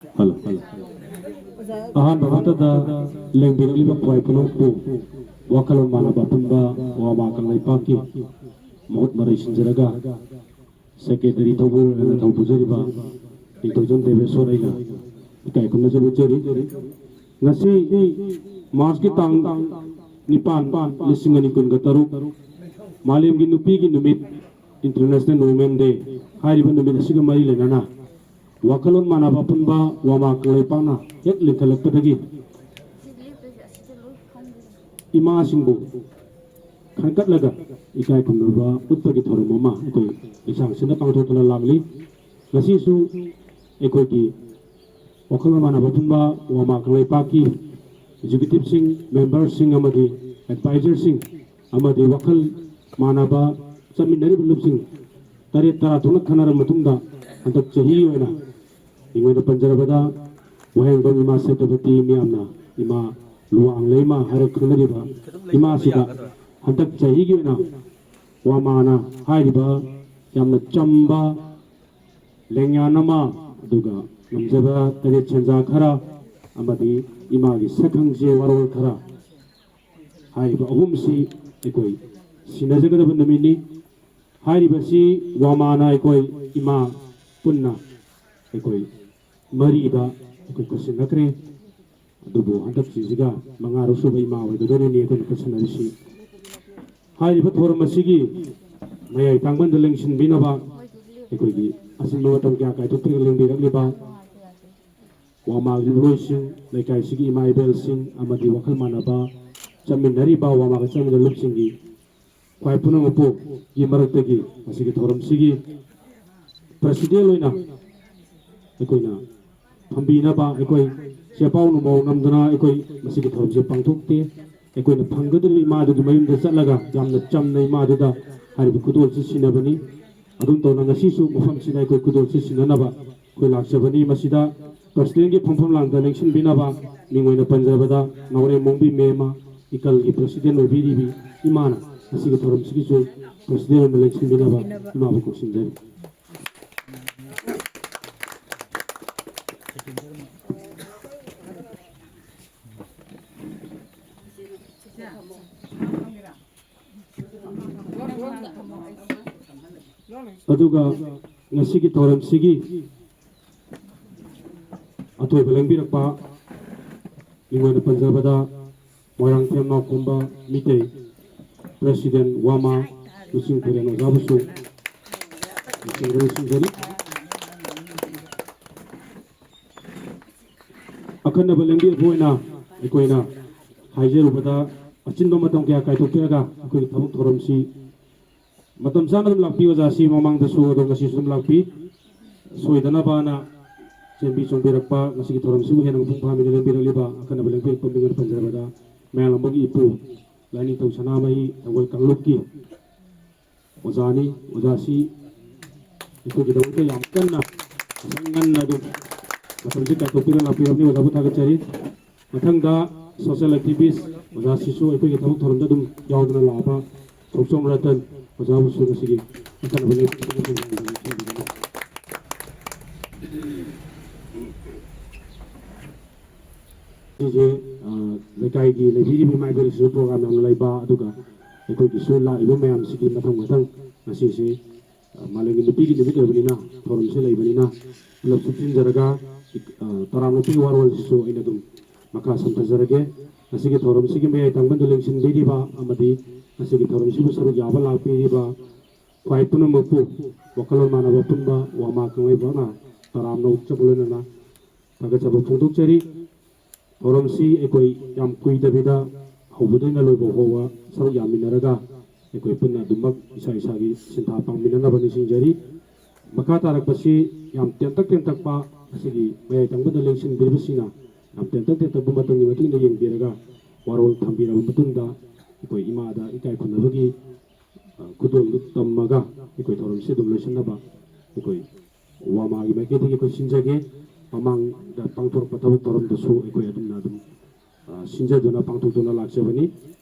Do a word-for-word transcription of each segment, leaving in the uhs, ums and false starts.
Hello, hello. ꯑꯍꯥꯟꯕ ꯃꯛꯇꯗ ꯂꯦꯡꯕꯤꯔꯛꯂꯤꯕ ꯈ꯭ꯋꯥꯏ ꯄꯨꯝꯅꯃꯛꯄꯨ ꯋꯥꯈꯜꯂꯣꯟ ꯃꯥꯟꯅꯕ ꯑꯄꯨꯟꯕ ꯋꯥꯃꯥ ꯀꯪꯂꯩꯄꯥꯛꯀꯤ ꯃꯍꯨꯠ ꯃꯔꯩ ꯁꯤꯟꯖꯔꯒ ꯁꯦꯀ꯭ꯔꯦꯇꯔꯤ ꯊꯧꯕꯨ ꯑꯣꯏꯅ ꯊꯧ ꯄꯨꯖꯔꯤꯕ ꯅꯤꯡꯊꯧꯖꯝ ꯗꯦꯕꯦꯁꯣꯔ ꯑꯩꯅ ꯏꯀꯥꯏ ꯈꯨꯝꯅꯖꯕ ꯎꯠꯆꯔꯤ꯫ ꯉꯁꯤ ꯃꯥꯔꯆꯀꯤ ꯇꯥꯡ ꯅꯤꯄꯥꯟ, ꯂꯤꯁꯤꯡ ꯑꯅꯤ ꯀꯨꯟꯒ ꯇꯔꯨꯛ, ꯃꯥꯂꯦꯝꯒꯤ ꯅꯨꯄꯤꯒꯤ ꯅꯨꯃꯤꯠ, International Women Day ꯍꯥꯏꯔꯤꯕ ꯅꯨꯃꯤꯠ ꯑꯁꯤꯒ ꯃꯔꯤ ꯂꯩꯅꯅ ꯋꯥꯈꯜꯂꯣꯟ ꯃꯥꯟꯅꯕ ꯑꯄꯨꯟꯕ ꯋꯥꯃꯥ ꯀꯪꯂꯩꯄꯥꯛꯅ ꯍꯦꯛ ꯂꯤꯡꯈꯠꯂꯛꯄꯗꯒꯤ ꯏꯃꯥꯁꯤꯡꯕꯨ ꯈꯟꯒꯠꯂꯒ ꯏꯀꯥꯏ ꯈꯨꯝꯅꯕ ꯎꯠꯄꯒꯤ ꯊꯧꯔꯝ ꯑꯃ ꯑꯩꯈꯣꯏ ꯂꯩꯁꯥꯡꯁꯤꯗ ꯄꯥꯡꯊꯣꯛꯇꯨꯅ ꯂꯥꯛꯂꯤ꯫ ꯉꯁꯤꯁꯨ ꯑꯩꯈꯣꯏꯒꯤ ꯋꯥꯈꯜꯂꯣꯟ ꯃꯥꯟꯅꯕ ꯑꯄꯨꯟꯕ ꯋꯥꯃꯥ ꯀꯪꯂꯩꯄꯥꯛꯀꯤ ꯑꯦꯛꯖꯤꯀ꯭ꯌꯨꯇꯤꯚꯁꯤꯡ, ꯃꯦꯝꯕꯔꯁꯤꯡ ꯑꯃꯗꯤ ꯑꯦꯗꯚꯥꯏꯖꯔꯁꯤꯡ ꯑꯃꯗꯤ ꯋꯥꯈꯜ ꯃꯥꯟꯅꯕ ꯆꯠꯃꯤꯟꯅꯔꯤꯕ ꯂꯨꯞꯁꯤꯡ ꯇꯔꯦꯠ ꯇꯔꯥ ꯊꯣꯛꯅ ꯈꯟꯅꯔꯕ ꯃꯇꯨꯡꯗ ꯍꯟꯗꯛ ꯆꯍꯤ ꯑꯣꯏꯅ ꯃꯤꯡ ꯑꯣꯏꯅ ꯄꯟꯖꯔꯕꯗ ꯋꯥꯍꯦꯡꯕꯝ ꯏꯃꯥ ꯁꯦꯇꯄꯇꯤ ꯃꯤꯌꯥꯝꯅ ꯏꯃꯥ ꯂꯨꯋꯥꯡꯂꯩꯃ ꯍꯥꯏꯔꯒ ꯈꯪꯅꯔꯤꯕ ꯏꯃꯥꯁꯤꯗ ꯍꯟꯗꯛ ꯆꯍꯤꯒꯤ ꯑꯣꯏꯅ ꯋꯥꯃꯥꯅ ꯍꯥꯏꯔꯤꯕ ꯌꯥꯝꯅ ꯆꯝꯕ ꯂꯦꯡꯌꯥꯟ ꯑꯃ, ꯑꯗꯨꯒ ꯉꯝꯖꯕ ꯇꯔꯦꯠ ꯁꯦꯟꯖꯥ ꯈꯔ ꯑꯃꯗꯤ ꯏꯃꯥꯒꯤ ꯁꯛꯈꯪꯆꯦ ꯋꯥꯔꯣꯜ ꯈꯔ ꯍꯥꯏꯔꯤꯕ ꯑꯍꯨꯝꯁꯤ ꯑꯩꯈꯣꯏ ꯁꯤꯟꯅꯖꯒꯗꯕ ꯅꯨꯃꯤꯠꯅꯤ꯫ ꯍꯥꯏꯔꯤꯕꯁꯤ ꯋꯥꯃꯥꯅ ꯑꯩꯈꯣꯏ ꯏꯃꯥ ꯄꯨꯟꯅ ꯑꯩꯈꯣꯏ ꯃꯔꯤꯗ ꯑꯩꯈꯣꯏ ꯈꯨꯠꯁꯤꯟꯅꯈ꯭ꯔꯦ꯫ ꯑꯗꯨꯕꯨ ꯍꯟꯗꯛꯀꯤꯁꯤꯒ ꯃꯉꯥꯔꯛ ꯁꯨꯕ ꯏꯃꯥ ꯑꯣꯏꯒꯗꯣꯔꯤꯅꯤ ꯑꯩꯈꯣꯏꯅ ꯈꯨꯠꯁꯤꯟꯅꯔꯤꯁꯤ꯫ ꯍꯥꯏꯔꯤꯕ ꯊꯧꯔꯝ ꯑꯁꯤꯒꯤ ꯃꯌꯥꯏ ꯇꯥꯡꯕꯟꯗ ꯂꯦꯡꯁꯤꯟꯕꯤꯅꯕ ꯑꯩꯈꯣꯏꯒꯤ ꯑꯆꯤꯟꯕ ꯃꯇꯝ ꯀꯌꯥ ꯀꯥꯏꯊꯣꯛꯇꯨꯅ ꯂꯦꯡꯕꯤꯔꯛꯂꯤꯕ ꯋꯥꯃꯥꯒꯤ ꯃꯤꯑꯣꯏꯁꯤꯡ, ꯂꯩꯀꯥꯏꯁꯤꯒꯤ ꯏꯃꯥ ꯏꯕꯦꯜꯁꯤꯡ ꯑꯃꯗꯤ ꯋꯥꯈꯜ ꯃꯥꯟꯅꯕ ꯆꯠꯃꯤꯟꯅꯔꯤꯕ ꯋꯥꯃꯥꯒ ꯆꯠꯃꯤꯟꯅꯕ ꯂꯨꯞꯁꯤꯡꯒꯤ ꯈ꯭ꯋꯥꯏ ꯄꯨꯝꯅꯃꯛꯄꯨꯒꯤ ꯃꯔꯛꯇꯒꯤ ꯃꯁꯤꯒꯤ ꯊꯧꯔꯝꯁꯤꯒꯤ ꯄ꯭ꯔꯁꯤꯗꯦꯟ ꯑꯣꯏꯅ ꯑꯩꯈꯣꯏꯅ ꯐꯝꯕꯤꯅꯕ ꯑꯩꯈꯣꯏ ꯆꯦꯄꯥꯎ ꯅꯨꯡꯄꯥꯎ ꯅꯝꯗꯅ ꯑꯩꯈꯣꯏ ꯃꯁꯤꯒꯤ ꯊꯧꯔꯝꯁꯦ ꯄꯥꯡꯊꯣꯛꯇꯦ꯫ ꯑꯩꯈꯣꯏꯅ ꯐꯪꯒꯗꯧꯔꯤꯕ ꯏꯃꯥꯗꯨꯒꯤ ꯃꯌꯨꯝꯗ ꯆꯠꯂꯒ ꯌꯥꯝꯅ ꯆꯝꯅ ꯏꯃꯥꯗꯨꯗ ꯍꯥꯏꯔꯤꯕ ꯈꯨꯗꯣꯜꯁꯤ ꯁꯤꯟꯅꯕꯅꯤ꯫ ꯑꯗꯨꯝ ꯇꯧꯅ ꯉꯁꯤꯁꯨ ꯃꯐꯝꯁꯤꯗ ꯑꯩꯈꯣꯏ ꯈꯨꯗꯣꯜꯁꯤ ꯁꯤꯟꯅꯅꯕ ꯑꯩꯈꯣꯏ ꯂꯥꯛꯆꯕꯅꯤ꯫ ꯃꯁꯤꯗ ꯄ꯭ꯔꯁꯤꯗꯦꯟꯒꯤ ꯐꯝꯐꯝ ꯂꯥꯡꯗ ꯂꯦꯡꯁꯤꯟꯕꯤꯅꯕ ꯃꯤꯡ ꯑꯣꯏꯅ ꯄꯟꯖꯕꯗ ꯅꯥꯎꯔꯦꯝꯃꯣꯡꯕꯤ ꯃꯦꯝꯃ, ꯏꯀꯜꯒꯤ ꯄ꯭ꯔꯁꯤꯗꯦꯟ ꯑꯣꯏꯕꯤꯔꯤꯕꯤ ꯏꯃꯥꯅ ꯉꯁꯤꯒꯤ ꯊꯧꯔꯝꯁꯤꯒꯤꯁꯨ ꯄ꯭ꯔꯁꯤꯗꯦꯟ ꯑꯣꯏꯅ ꯂꯦꯡꯁꯤꯟꯕꯤꯅꯕ ꯏꯃꯥꯕꯨ ꯀꯧꯁꯤꯟꯖꯔꯤ꯫ ꯑꯗꯨꯒ ꯉꯁꯤꯒꯤ ꯊꯧꯔꯝꯁꯤꯒꯤ ꯑꯊꯣꯏꯕ ꯂꯦꯡꯕꯤꯔꯛꯄ, ꯃꯤꯡ ꯑꯣꯏꯅ ꯄꯟꯖꯕꯗ, ꯃꯣꯏꯔꯥꯡꯊꯦꯝ ꯅꯥꯎꯈꯣꯝꯕ ꯃꯤꯇꯩ, ꯄ꯭ꯔꯦꯁꯤꯗꯦꯟ ꯋꯥꯃꯥ ꯂꯨꯆꯤꯡ ꯈꯨꯔꯦꯟ ꯑꯣꯖꯥꯕꯨꯁꯨ ꯅꯤꯡꯁꯤꯡꯖꯔꯤ꯫ ꯑꯈꯟꯅꯕ ꯂꯦꯡꯕꯤꯔꯛꯄ ꯑꯣꯏꯅ ꯑꯩꯈꯣꯏꯅ ꯍꯥꯏꯖꯔꯨꯕꯗ, ꯑꯆꯤꯟꯕ ꯃꯇꯝ ꯀꯌꯥ ꯀꯥꯏꯊꯣꯛꯄꯤꯔꯒ ꯑꯩꯈꯣꯏꯒꯤ ꯊꯕꯛ ꯊꯧꯔꯝꯁꯤ ꯃꯇꯝ ꯆꯥꯅ ꯑꯗꯨꯝ ꯂꯥꯛꯄꯤ, ꯑꯣꯖꯥꯁꯤ ꯃꯃꯥꯡꯗꯁꯨ ꯑꯗꯣ ꯉꯁꯤꯁꯨ ꯑꯗꯨꯝ ꯂꯥꯛꯄꯤ꯫ ꯁꯣꯏꯗꯅꯕꯅ ꯆꯦꯟꯕꯤ ꯆꯣꯡꯕꯤꯔꯛꯄ, ꯉꯁꯤꯒꯤ ꯊꯧꯔꯝꯁꯤꯕꯨ ꯍꯦꯟꯅ ꯃꯄꯨꯡ ꯐꯥꯍꯟꯕꯤꯅ ꯂꯦꯡꯕꯤꯔꯛꯂꯤꯕ ꯑꯈꯟꯅꯕ ꯂꯦꯡꯕꯤꯔꯛꯄ ꯃꯤꯡ ꯑꯣꯏꯅ ꯄꯟꯖꯔꯕꯗ, ꯃꯌꯥꯝꯕꯒꯤ ꯏꯄꯨ ꯂꯥꯏꯅꯤꯡꯊꯧ ꯁꯅꯥꯃꯍꯤ ꯊꯧꯒꯜ ꯀꯥꯡꯂꯨꯞꯀꯤ ꯑꯣꯖꯥꯅꯤ꯫ ꯑꯣꯖꯥꯁꯤ ꯑꯩꯈꯣꯏꯒꯤꯗꯃꯛꯇ ꯌꯥꯝ ꯀꯟꯅ ꯉꯁꯥꯏ ꯉꯟꯅ ꯑꯗꯨꯝ ꯃꯇꯝꯁꯤ ꯀꯥꯏꯊꯣꯛꯄꯤꯔ ꯂꯥꯛꯄꯤꯔꯕꯅꯤ꯫ ꯑꯣꯖꯥꯕꯨ ꯊꯥꯒꯠꯆꯔꯤ꯫ ꯃꯊꯪꯗ social activist ꯑꯣꯖꯥꯁꯤꯁꯨ ꯑꯩꯈꯣꯏꯒꯤ ꯊꯕꯛ ꯊꯧꯔꯝꯗ ꯑꯗꯨꯝ ꯌꯥꯎꯗꯨꯅ ꯂꯥꯛꯑꯕ ꯊꯣꯛꯆꯣꯝ ꯔꯇꯟ ꯑꯣꯖꯥꯕꯨꯁꯨ ꯉꯁꯤꯒꯤ ꯑꯈꯟꯅꯕ ꯂꯩ꯫ ꯁꯤꯁꯦ, ꯑ, ꯂꯩꯀꯥꯏꯒꯤ ꯂꯩꯕꯤꯔꯤꯕ ꯏꯃꯥ ꯏꯕꯦꯜꯁꯤꯁꯨ program ꯌꯥꯝꯅ ꯂꯩꯕ, ꯑꯗꯨꯒ ꯑꯩꯈꯣꯏꯒꯤꯁꯨ ꯂꯥꯛꯏꯕ ꯃꯌꯥꯝꯁꯤꯗꯤ ꯃꯊꯪ ꯃꯊꯪ ꯉꯁꯤꯁꯤ, ꯑ, ꯃꯥꯂꯦꯝꯒꯤ ꯅꯨꯄꯤꯒꯤ ꯅꯨꯃꯤꯠ ꯑꯣꯏꯕꯅꯤꯅ, ꯊꯧꯔꯝꯁꯨ ꯂꯩꯕꯅꯤꯅ, ꯄꯨꯂꯞ ꯄꯨꯟꯁꯤꯟꯖꯔꯒ, ꯑ, ꯇꯔꯥꯝꯅ ꯑꯣꯛꯄꯒꯤ ꯋꯥꯔꯣꯜꯁꯤꯁꯨ ꯑꯩꯅ ꯑꯗꯨꯝ ꯃꯈꯥ ꯁꯝꯊꯖꯔꯒꯦ꯫ ꯉꯁꯤꯒꯤ ꯊꯧꯔꯝꯁꯤꯒꯤ ꯃꯌꯥꯏ ꯇꯪꯕꯟꯗ ꯂꯦꯡꯁꯤꯟꯕꯤꯔꯤꯕ ꯑꯃꯗꯤ ꯉꯁꯤꯒꯤ ꯊꯧꯔꯝꯁꯤꯕꯨ ꯁꯔꯨꯛ ꯌꯥꯕ ꯂꯥꯛꯄꯤꯔꯤꯕ ꯈ꯭ꯋꯥꯏ ꯄꯨꯝꯅꯃꯛꯄꯨ ꯋꯥꯈꯜꯂꯣꯟ ꯃꯥꯟꯅꯕ ꯑꯄꯨꯟꯕ ꯋꯥꯃꯥ ꯀꯪꯂꯩ ꯕ꯭ꯂꯣꯛꯅ ꯇꯔꯥꯝꯅ ꯑꯣꯛꯆꯕ ꯂꯣꯏꯅꯅ ꯊꯥꯒꯠꯆꯕ ꯐꯣꯡꯗꯣꯛꯆꯔꯤ꯫ ꯊꯧꯔꯝꯁꯤ ꯑꯩꯈꯣꯏ ꯌꯥꯝ ꯀꯨꯏꯗꯕꯤꯗ ꯍꯧꯕꯗꯩꯅ ꯂꯣꯏꯕ ꯐꯥꯎꯕ ꯁꯔꯨꯛ ꯌꯥꯃꯤꯟꯅꯔꯒ ꯑꯩꯈꯣꯏ ꯄꯨꯟꯅ ꯑꯗꯨꯃꯛ ꯏꯁꯥ ꯏꯁꯥꯒꯤ ꯁꯤꯟꯊꯥ ꯄꯥꯡꯃꯤꯟꯅꯅꯕ ꯅꯤꯡꯁꯤꯡꯖꯔꯤ꯫ ꯃꯈꯥ ꯇꯥꯔꯛꯄꯁꯤ ꯌꯥꯝ ꯇꯦꯟꯇꯛ ꯇꯦꯟꯇꯛꯄ, ꯉꯁꯤꯒꯤ ꯃꯌꯥꯏ ꯊꯪꯕꯗ ꯂꯦꯡꯁꯤꯟꯕꯤꯔꯤꯕꯁꯤꯡꯅ ꯌꯥꯝ ꯇꯦꯟꯇꯛ ꯇꯦꯟꯇꯛꯄ ꯃꯇꯝꯒꯤ ꯃꯇꯨꯡ ꯏꯟꯅ ꯌꯦꯡꯕꯤꯔꯒ ꯋꯥꯔꯣꯜ ꯊꯝꯕꯤꯔꯕ ꯃꯇꯨꯡꯗ, ꯑꯩꯈꯣꯏ ꯏꯃꯥꯗ ꯏꯀꯥꯏ ꯈꯨꯝꯅꯕꯒꯤ, ꯑ, ꯈꯨꯗꯣꯜꯗꯨ ꯇꯝꯃꯒ ꯑꯩꯈꯣꯏ ꯊꯧꯔꯝꯁꯤ ꯑꯗꯨꯝ ꯂꯣꯏꯁꯤꯟꯅꯕ ꯑꯩꯈꯣꯏ ꯋꯥꯃꯥꯒꯤ ꯃꯥꯏꯀꯩꯗꯒꯤ ꯑꯩꯈꯣꯏ ꯁꯤꯟꯖꯒꯦ꯫ ꯃꯃꯥꯡꯗ ꯄꯥꯡꯊꯣꯔꯛꯄ ꯊꯕꯛ ꯊꯧꯔꯝꯗꯁꯨ ꯑꯩꯈꯣꯏ ꯑꯗꯨꯝꯅ ꯑꯗꯨꯝ, ꯑ, ꯁꯤꯟꯖꯗꯨꯅ ꯄꯥꯡꯊꯣꯛꯇꯨꯅ ꯂꯥꯛꯆꯕꯅꯤ꯫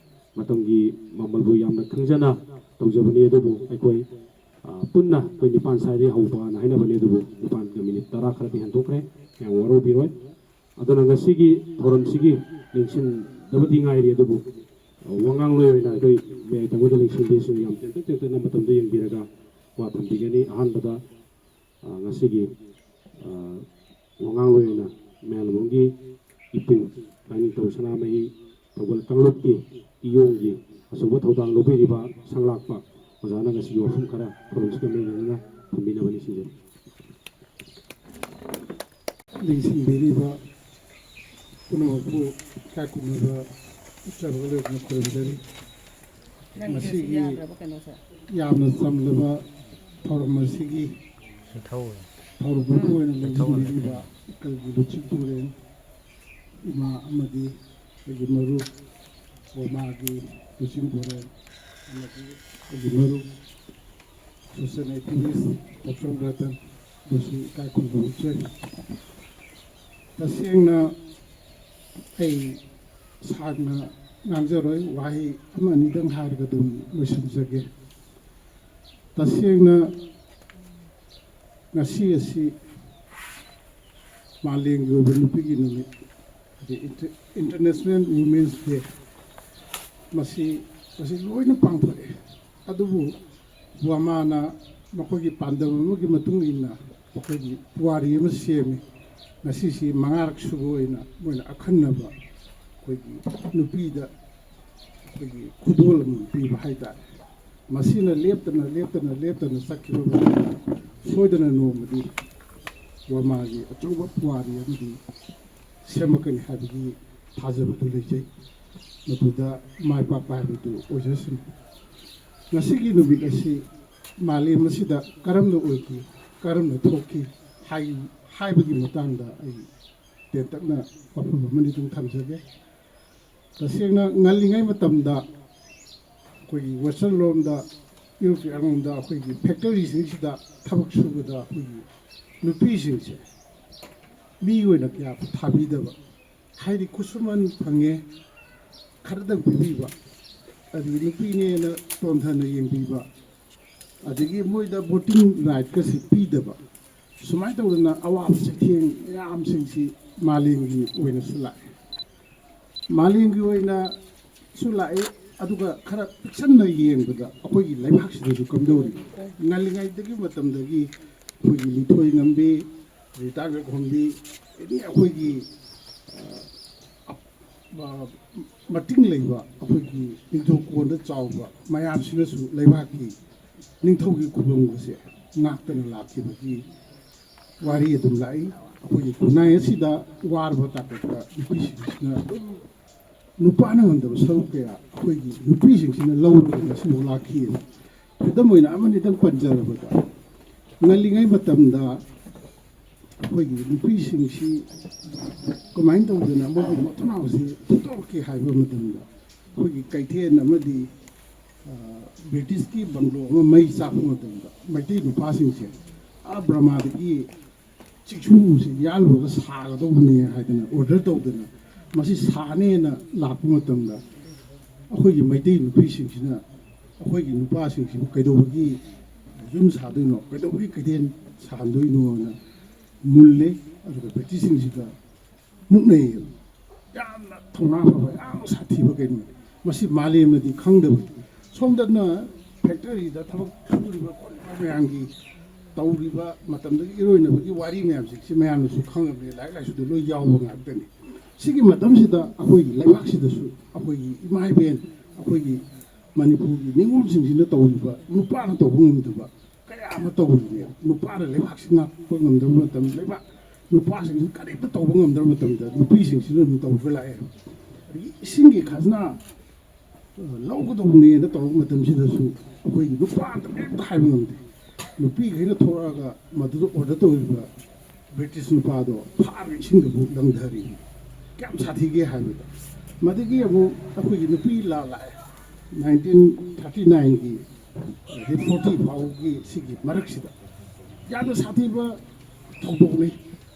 ꯃꯇꯝꯒꯤ ꯃꯃꯜꯕꯨ ꯌꯥꯝꯅ ꯈꯪꯖꯅ ꯇꯧꯖꯕꯅꯤ, ꯑꯗꯨꯕꯨ ꯑꯩꯈꯣꯏ ꯑ, ꯄꯨꯟꯅ ꯑꯩꯈꯣꯏ ꯅꯤꯄꯥꯟ ꯁ꯭ꯋꯥꯏꯗꯒꯤ ꯍꯧꯕꯅ ꯍꯥꯏꯅꯕꯅꯦ, ꯑꯗꯨꯕꯨ ꯅꯤꯄꯥꯟꯒ ꯃꯤꯅꯤꯠ ꯇꯔꯥ ꯈꯔꯗꯤ ꯍꯦꯟꯗꯣꯛꯈ꯭ꯔꯦ, ꯃꯌꯥꯝ ꯋꯥꯔꯧꯕꯤꯔꯣꯏ꯫ ꯑꯗꯨꯅ ꯉꯁꯤꯒꯤ ꯊꯧꯔꯝꯁꯤꯒꯤ ꯂꯦꯡꯁꯤꯟꯗꯕꯗꯤ ꯉꯥꯏꯔꯤ, ꯑꯗꯨꯕꯨ, ꯑ, ꯋꯥꯉꯥꯡꯂꯣꯏ ꯑꯣꯏꯅ ꯑꯩꯈꯣꯏ ꯃꯌꯥꯏ ꯊꯪꯕꯗ ꯂꯦꯡꯁꯤꯟꯕꯤꯁꯤꯡ ꯌꯥꯝ ꯇꯦꯟꯇꯛ ꯇꯦꯟꯇꯛꯅ ꯃꯇꯝꯗꯣ ꯌꯦꯡꯕꯤꯔꯒ ꯋꯥ ꯊꯝꯕꯤꯒꯅꯤ꯫ ꯑꯍꯥꯟꯕꯗ, ꯑ, ꯉꯁꯤꯒꯤ, ꯑ, ꯋꯥꯉꯥꯡꯂꯣꯏ ꯑꯣꯏꯅ ꯃꯌꯥꯝꯕꯝꯒꯤ ꯏꯄꯨ ꯂꯥꯏꯅꯤꯡꯊꯧ ꯁꯅꯥꯃꯍꯤ ꯊꯧꯒꯜ ꯀꯥꯡꯂꯨꯞꯀꯤ ꯏꯌꯣꯡꯒꯤ ꯑꯆꯧꯕ ꯊꯧꯗꯥꯡ ꯂꯧꯕꯤꯔꯤꯕ ꯁꯪꯂꯥꯛꯄ ꯑꯣꯖꯥꯅ ꯉꯁꯤꯒꯤ ꯋꯥꯐꯝ ꯈꯔ ꯊꯧꯔꯝꯁꯤꯒ ꯃꯔꯤ ꯂꯩꯅꯅ ꯊꯝꯕꯤꯅꯕ ꯅꯤꯡꯁꯤꯡꯖꯔꯤ꯫ ꯅꯤꯡꯁꯤꯡꯕꯤꯔꯤꯕ ꯄꯨꯝꯅꯃꯛꯄꯨ ꯏꯀꯥꯏ ꯈꯨꯝꯅꯕ ꯎꯠꯆꯔꯒ ꯂꯣꯏꯅꯅ ꯈꯨꯔꯨꯝꯖꯔꯤ꯫ ꯅꯪꯒꯤꯁꯦ ꯉꯁꯤꯒꯤ ꯌꯥꯗ꯭ꯔꯕ ꯀꯩꯅꯣꯁꯦ? ꯌꯥꯝꯅ ꯆꯝꯂꯕ ꯊꯧꯔꯝ ꯑꯁꯤꯒꯤ ꯁꯤꯊꯧ꯫ ꯊꯧꯔꯝ ꯄꯨꯕ ꯑꯣꯏꯅ ꯁꯤꯊꯧ꯫ ꯂꯦꯡꯁꯤꯟꯕꯤꯔꯤꯕ ꯏꯀꯜꯒꯤ ꯂꯨꯆꯤꯡ ꯄꯨꯔꯦꯜ ꯏꯃꯥ ꯑꯃꯗꯤ ꯑꯩꯒꯤ ꯃꯔꯨꯞ ꯒꯣꯃꯥꯒꯤ ꯂꯨꯆꯤꯡ ꯄꯨꯔꯦꯜ ꯑꯃꯗꯤ ꯑꯩꯒꯤ ꯃꯔꯨꯞ social activist ꯄꯣꯠꯁꯣꯝ ꯔꯇꯟ, ꯃꯁꯤ ꯏꯀꯥꯏ ꯈꯨꯝꯅꯕ ꯎꯠꯆꯔꯤ꯫ ꯇꯁꯦꯡꯅ ꯑꯩ ꯁꯥꯡꯅ ꯉꯥꯡꯖꯔꯣꯏ, ꯋꯥꯍꯩ ꯑꯃ ꯑꯅꯤꯗꯪ ꯍꯥꯏꯔꯒ ꯑꯗꯨꯝ ꯂꯣꯏꯁꯤꯟꯖꯒꯦ꯫ ꯇꯁꯦꯡꯅ ꯉꯁꯤ ꯑꯁꯤ ꯃꯥꯂꯦꯝꯒꯤ ꯑꯣꯏꯕ ꯅꯨꯄꯤꯒꯤ ꯅꯨꯃꯤꯠ, ꯍꯥꯏꯗꯤ Inter-, International Women's Day, ꯃꯁꯤ, ꯃꯁꯤ ꯂꯣꯏꯅ ꯄꯥꯡꯊꯣꯛꯑꯦ꯫ ꯑꯗꯨꯕꯨ ꯋꯥꯃꯥꯅ ꯃꯈꯣꯏꯒꯤ ꯄꯥꯟꯗꯝ ꯑꯃꯒꯤ ꯃꯇꯨꯡ ꯏꯟꯅ ꯃꯈꯣꯏꯒꯤ ꯄꯨꯋꯥꯔꯤ ꯑꯃ ꯁꯦꯝꯃꯤ꯫ ꯉꯁꯤꯁꯤ ꯃꯉꯥꯔꯛ ꯁꯨꯕ ꯑꯣꯏꯅ ꯃꯣꯏꯅ ꯑꯈꯟꯅꯕ ꯑꯩꯈꯣꯏꯒꯤ ꯅꯨꯄꯤꯗ ꯑꯩꯈꯣꯏꯒꯤ ꯈꯨꯗꯣꯜ ꯑꯃ ꯄꯤꯕ ꯍꯥꯏꯇꯥꯔꯦ꯫ ꯃꯁꯤꯅ ꯂꯦꯞꯇꯅ, ꯂꯦꯞꯇꯅ, ꯂꯦꯞꯇꯅ ꯆꯠꯈꯤꯕ ꯃꯇꯝꯗ ꯁꯣꯏꯗꯅ ꯅꯣꯡꯃꯗꯤ ꯋꯥꯃꯥꯒꯤ ꯑꯆꯧꯕ ꯄꯨꯋꯥꯔꯤ ꯑꯃꯗꯤ ꯁꯦꯝꯃꯛꯀꯅꯤ ꯍꯥꯏꯕꯒꯤ ꯊꯥꯖꯕꯗꯨ ꯂꯩꯖꯩ꯫ ꯃꯗꯨꯗ ꯃꯥꯏ ꯄꯥꯛꯄ ꯍꯥꯏꯕꯗꯨ ꯑꯣꯏꯖꯁꯅꯨ꯫ ꯉꯁꯤꯒꯤ ꯅꯨꯃꯤꯠ ꯑꯁꯤ ꯃꯥꯂꯦꯝ ꯑꯁꯤꯗ ꯀꯔꯝꯅ ꯑꯣꯏꯈꯤ, ꯀꯔꯝꯅ ꯊꯣꯛꯈꯤ ꯍꯥꯏ-, ꯍꯥꯏꯕꯒꯤ ꯃꯇꯥꯡꯗ ꯑꯩ ꯇꯦꯟꯇꯛꯅ ꯋꯥꯐꯝ ꯑꯃꯅꯤ ꯑꯗꯨꯝ ꯊꯝꯖꯒꯦ꯫ ꯇꯁꯦꯡꯅ ꯉꯜꯂꯤꯉꯩ ꯃꯇꯝꯗ ꯑꯩꯈꯣꯏꯒꯤ western ꯂꯣꯝꯗ, ꯌꯨꯔꯣꯞꯀꯤ ꯑꯔꯣꯝꯗ ꯑꯩꯈꯣꯏꯒꯤ factory ꯁꯤꯡꯁꯤꯗ ꯊꯕꯛ ꯁꯨꯕꯗ ꯑꯩꯈꯣꯏꯒꯤ ꯅꯨꯄꯤꯁꯤꯡꯁꯦ ꯃꯤ ꯑꯣꯏꯅ ꯀꯌꯥ ꯊꯥꯕꯤꯗꯕ, ꯍꯥꯏꯗꯤ ꯈꯨꯠꯁꯨꯃꯟ ꯐꯪꯉꯦ, ꯈꯔꯗꯪ ꯄꯤꯕꯤꯕ, ꯑꯗꯨꯒ ꯅꯨꯄꯤꯅꯦꯅ ꯇꯣꯟꯊꯅ ꯌꯦꯡꯕꯤꯕ, ꯑꯗꯒꯤ ꯃꯣꯏꯗ ꯚꯣꯇꯤꯡ ꯔꯥꯏꯠꯀꯁꯤ ꯄꯤꯗꯕ, ꯁꯨꯃꯥꯏꯅ ꯇꯧꯗꯅ ꯑꯋꯥꯕ ꯆꯩꯊꯦꯡ ꯃꯌꯥꯝꯁꯤꯡꯁꯤ ꯃꯥꯂꯦꯝꯒꯤ ꯑꯣꯏꯅꯁꯨ ꯂꯥꯛꯑꯦ꯫ ꯃꯥꯂꯦꯝꯒꯤ ꯑꯣꯏꯅꯁꯨ ꯂꯥꯛꯑꯦ, ꯑꯗꯨꯒ ꯈꯔ ꯄꯤꯛꯁꯟꯅ ꯌꯦꯡꯕꯗ ꯑꯩꯈꯣꯏꯒꯤ ꯂꯩꯕꯥꯛꯁꯤꯗꯁꯨ ꯀꯝꯗꯧꯔꯤ? ꯉꯜꯂꯤꯉꯩꯗꯒꯤ ꯃꯇꯝꯗꯒꯤ ꯑꯩꯈꯣꯏꯒꯤ ꯂꯤꯊꯣꯏ ꯉꯝꯕꯤ, ꯔꯤꯇꯥ ꯉꯛꯍꯣꯝꯕꯤ, ꯑꯦꯅꯤ ꯑꯩꯈꯣꯏꯒꯤ, ꯑ, ꯑ, ꯃꯇꯤꯡ ꯂꯩꯕ ꯑꯩꯈꯣꯏꯒꯤ ꯅꯤꯡꯊꯧꯀꯣꯟꯗ ꯆꯥꯎꯕ ꯃꯌꯥꯝꯁꯤꯅꯁꯨ ꯂꯩꯕꯥꯛꯀꯤ ꯅꯤꯡꯊꯧꯒꯤ ꯈꯨꯕꯝꯒꯁꯦ ꯉꯥꯛꯇꯅ ꯂꯥꯛꯈꯤꯕꯒꯤ ꯋꯥꯔꯤ ꯑꯗꯨꯝ ꯂꯥꯛꯏ꯫ ꯑꯩꯈꯣꯏꯒꯤ ꯈꯨꯟꯅꯥꯏ ꯑꯁꯤꯗ ꯋꯥꯔꯕ ꯇꯥꯇꯠꯄ ꯅꯨꯄꯤꯁꯤꯡꯁꯤꯅ ꯑꯗꯨꯝ ꯅꯨꯄꯥꯅ ꯉꯝꯗꯕ ꯁꯔꯨꯛ ꯀꯌꯥ ꯑꯩꯈꯣꯏꯒꯤ ꯅꯨꯄꯤꯁꯤꯡꯁꯤꯅ ꯂꯧꯔꯒ ꯉꯁꯤꯐꯥꯎ ꯂꯥꯛꯈꯤ꯫ ꯈꯨꯗꯝ ꯑꯣꯏꯅ ꯑꯃꯅꯤꯗꯪ ꯄꯟꯖꯔꯕꯗ, ꯉꯜꯂꯤꯉꯩ ꯃꯇꯝꯗ ꯑꯩꯈꯣꯏꯒꯤ ꯅꯨꯄꯤꯁꯤꯡꯁꯤ ꯀꯃꯥꯏꯅ ꯇꯧꯗꯅ ꯃꯣꯏꯒꯤ ꯃꯊꯧꯅꯥꯁꯤ ꯐꯨꯗꯣꯔꯛꯀꯦ ꯍꯥꯏꯕ ꯃꯇꯝꯗ, ꯑꯩꯈꯣꯏꯒꯤ ꯀꯩꯊꯦꯜ ꯑꯃꯗꯤ, ꯑ, ꯕ꯭ꯔꯤꯇꯤꯁꯀꯤ ꯕꯪꯒ꯭ꯂꯣ ꯑꯃ ꯃꯩ ꯆꯥꯛꯄ ꯃꯇꯝꯗ, ꯃꯩꯇꯩ ꯅꯨꯄꯥꯁꯤꯡꯁꯦ ꯑꯥ ꯕꯔꯃꯥꯗꯒꯤ ꯆꯤꯛꯁꯨꯁꯤ ꯌꯥꯜꯂꯨꯔꯒ ꯁꯥꯒꯗꯧꯕꯅꯤ ꯍꯥꯏꯗꯅ ꯑꯣꯔꯗꯔ ꯇꯧꯗꯅ, ꯃꯁꯤ ꯁꯥꯅꯦꯅ ꯂꯥꯛꯄ ꯃꯇꯝꯗ, ꯑꯩꯈꯣꯏꯒꯤ ꯃꯩꯇꯩ ꯅꯨꯄꯤꯁꯤꯡꯁꯤꯅ ꯑꯩꯈꯣꯏꯒꯤ ꯅꯨꯄꯥꯁꯤꯡꯁꯤꯕꯨ ꯀꯩꯗꯧꯕꯒꯤ ꯌꯨꯝ ꯁꯥꯗꯣꯏꯅꯣ, ꯀꯩꯗꯧꯕꯒꯤ ꯀꯩꯊꯦꯜ ꯁꯥꯍꯟꯗꯣꯏꯅꯣꯅ ꯃꯨꯜꯂꯦ꯫ ꯑꯗꯨꯒ ꯕ꯭ꯔꯤꯇꯤꯁꯁꯤꯡꯁꯤꯒ ꯃꯨꯛꯅꯩꯌꯦꯕ꯫ ꯌꯥꯝꯅ ꯊꯧꯅꯥ ꯐꯕ, ꯌꯥꯝꯅ ꯁꯥꯊꯤꯕ ꯀꯩꯅꯣꯅꯤ꯫ ꯃꯁꯤ ꯃꯥꯂꯦꯝꯅꯗꯤ ꯈꯪꯗꯕꯅꯤ꯫ ꯁꯣꯝꯗꯅ ꯐꯦꯛꯇꯔꯤꯗ ꯊꯕꯛ ꯁꯨꯔꯤꯕ ꯈꯣꯠꯂꯤꯕ ꯃꯌꯥꯝꯒꯤ ꯇꯧꯔꯤꯕ ꯃꯇꯝꯗꯨꯒꯤ ꯏꯔꯣꯏꯅꯕꯒꯤ ꯋꯥꯔꯤ ꯃꯌꯥꯝꯁꯤꯡꯁꯤ ꯃꯌꯥꯝꯅꯁꯨ ꯈꯪꯉꯕꯅꯤ, ꯂꯥꯏꯔꯤꯛ ꯂꯥꯏꯁꯨꯗ ꯂꯣꯏ ꯌꯥꯎꯕ ꯉꯥꯛꯇꯅꯤ꯫ ꯁꯤꯒꯤ ꯃꯇꯝꯁꯤꯗ ꯑꯩꯈꯣꯏꯒꯤ ꯂꯩꯕꯥꯛꯁꯤꯗꯁꯨ, ꯑꯩꯈꯣꯏꯒꯤ ꯏꯃꯥ ꯏꯕꯦꯟ, ꯑꯩꯈꯣꯏꯒꯤ ꯃꯅꯤꯄꯨꯔꯒꯤ ꯅꯤꯉꯣꯜꯁꯤꯡꯁꯤꯅ ꯇꯧꯔꯤꯕ, ꯅꯨꯄꯥꯅ ꯇꯧꯕ ꯉꯝꯗꯕ ꯀꯌꯥ ꯑꯃ ꯇꯧꯔꯤꯕꯅꯦꯕ꯫ ꯅꯨꯄꯥꯅ ꯂꯩꯕꯥꯛꯁꯤ ꯉꯥꯛꯄ ꯉꯝꯗꯕ ꯃꯇꯝ, ꯂꯩꯕꯥꯛ ꯅꯨꯄꯥꯁꯤꯡꯁꯤ ꯀꯔꯤꯝꯇ ꯇꯧꯕ ꯉꯝꯗꯕ ꯃꯇꯝꯗ ꯅꯨꯄꯤꯁꯤꯡꯁꯤꯅ ꯑꯗꯨꯝ ꯇꯧꯔꯒ ꯂꯥꯛꯑꯦ꯫ ꯑꯗꯒꯤ ꯏꯁꯤꯡꯒꯤ ꯈꯖꯅꯥ, ꯑ, ꯂꯧꯒꯗꯧꯕꯅꯦꯅ ꯇꯧꯔꯛꯄ ꯃꯇꯝꯁꯤꯗꯁꯨ ꯑꯩꯈꯣꯏꯒꯤ ꯅꯨꯄꯥ ꯑꯝꯇ ꯀꯔꯤꯝꯇ ꯍꯥꯏꯕ ꯉꯝꯗꯦ꯫ ꯅꯨꯄꯤꯈꯩꯅ ꯊꯣꯛꯂꯛꯑꯒ ꯃꯗꯨꯗ ꯑꯣꯔꯗꯔ ꯇꯧꯔꯤꯕ ꯕ꯭ꯔꯤꯇꯤꯁ ꯅꯨꯄꯥꯗꯣ ꯐꯥꯔꯒ ꯏꯁꯤꯡꯗꯕꯨ ꯂꯪꯊꯔꯤ꯫ ꯀꯌꯥꯝ ꯁꯥꯊꯤꯒꯦ ꯍꯥꯏꯕꯗ, ꯃꯗꯒꯤ ꯑꯃꯨꯛ ꯑꯩꯈꯣꯏꯒꯤ ꯅꯨꯄꯤ ꯂꯥ ꯂꯥꯛꯑꯦ꯫ ꯅꯥꯏꯟꯇꯤꯟ ꯊꯥꯔꯇꯤ ꯅꯥꯏꯟꯒꯤ ꯑꯗꯩ ꯐꯣꯔꯇꯤ ꯐꯥꯎꯒꯤ ꯁꯤꯒꯤ ꯃꯔꯛꯁꯤꯗ ꯌꯥꯝꯅ ꯁꯥꯊꯤꯕ ꯊꯧꯗꯣꯛꯅꯤ꯫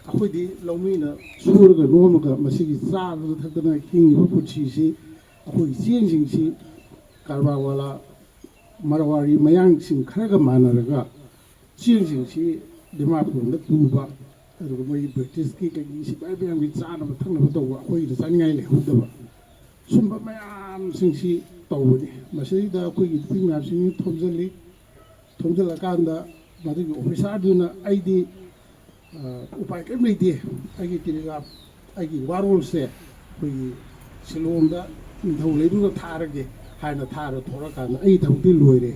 ꯑꯩꯈꯣꯏꯗꯤ ꯂꯧꯃꯤꯅ ꯁꯨꯔꯒ ꯅꯣꯝꯃꯒ ꯃꯁꯤꯒꯤ ꯆꯥꯗꯅ ꯊꯛꯇꯅ ꯍꯤꯡꯉꯤꯕ ꯄꯨꯟꯁꯤꯁꯤ, ꯑꯩꯈꯣꯏꯒꯤ ꯆꯦꯡꯁꯤꯡꯁꯤ ꯀꯔꯕꯥꯔ ꯋꯥꯂꯥ ꯃꯔꯋꯥꯔꯤ ꯃꯌꯥꯡꯁꯤꯡ ꯈꯔꯒ ꯃꯥꯟꯅꯔꯒ ꯆꯦꯡꯁꯤꯡꯁꯤ ꯗꯤꯃꯥꯄꯨꯔꯗ ꯄꯨꯕ, ꯑꯗꯨꯒ ꯃꯣꯏꯒꯤ ꯕ꯭ꯔꯤꯇꯤꯁꯀꯤ ꯀꯩꯒꯤ ꯁꯤꯐꯥꯏ ꯃꯌꯥꯝꯒꯤ ꯆꯥꯅꯕ ꯊꯛꯅꯕ ꯇꯧꯕ, ꯑꯩꯈꯣꯏꯒꯤꯗ ꯆꯥꯅꯤꯡꯉꯥꯏ ꯂꯩꯍꯧꯗꯕ, ꯁꯨꯝꯕ ꯃꯌꯥꯝꯁꯤꯡꯁꯤ ꯇꯧꯕꯅꯤ꯫ ꯃꯁꯤꯗꯩꯗ ꯑꯩꯈꯣꯏꯒꯤ ꯅꯨꯄꯤ ꯃꯌꯥꯝꯁꯤꯡ ꯊꯣꯝꯖꯤꯜꯂꯤ꯫ ꯊꯣꯝꯖꯤꯜꯂꯀꯥꯟꯗ ꯃꯗꯨꯒꯤ ꯑꯣꯐꯤꯁꯥꯔꯗꯨꯅ ꯑꯩꯗꯤ, ꯑ, ꯎꯄꯥꯏ ꯀꯔꯤꯝ ꯂꯩꯇꯦ, ꯑꯩꯒꯤ ꯇꯦꯂꯤꯒ꯭ꯔꯥꯐ, ꯑꯩꯒꯤ ꯋꯥꯔꯣꯜꯁꯦ ꯑꯩꯈꯣꯏꯒꯤ ꯁꯤꯂꯣꯡꯗ ꯅꯤꯡꯊꯧ ꯂꯩꯗꯨꯗ ꯊꯥꯔꯒꯦ ꯍꯥꯏꯅ ꯊꯥꯔ ꯊꯣꯛꯂꯛꯀꯥꯟꯗ ꯑꯩ ꯊꯕꯛꯇꯤ ꯂꯣꯏꯔꯦ,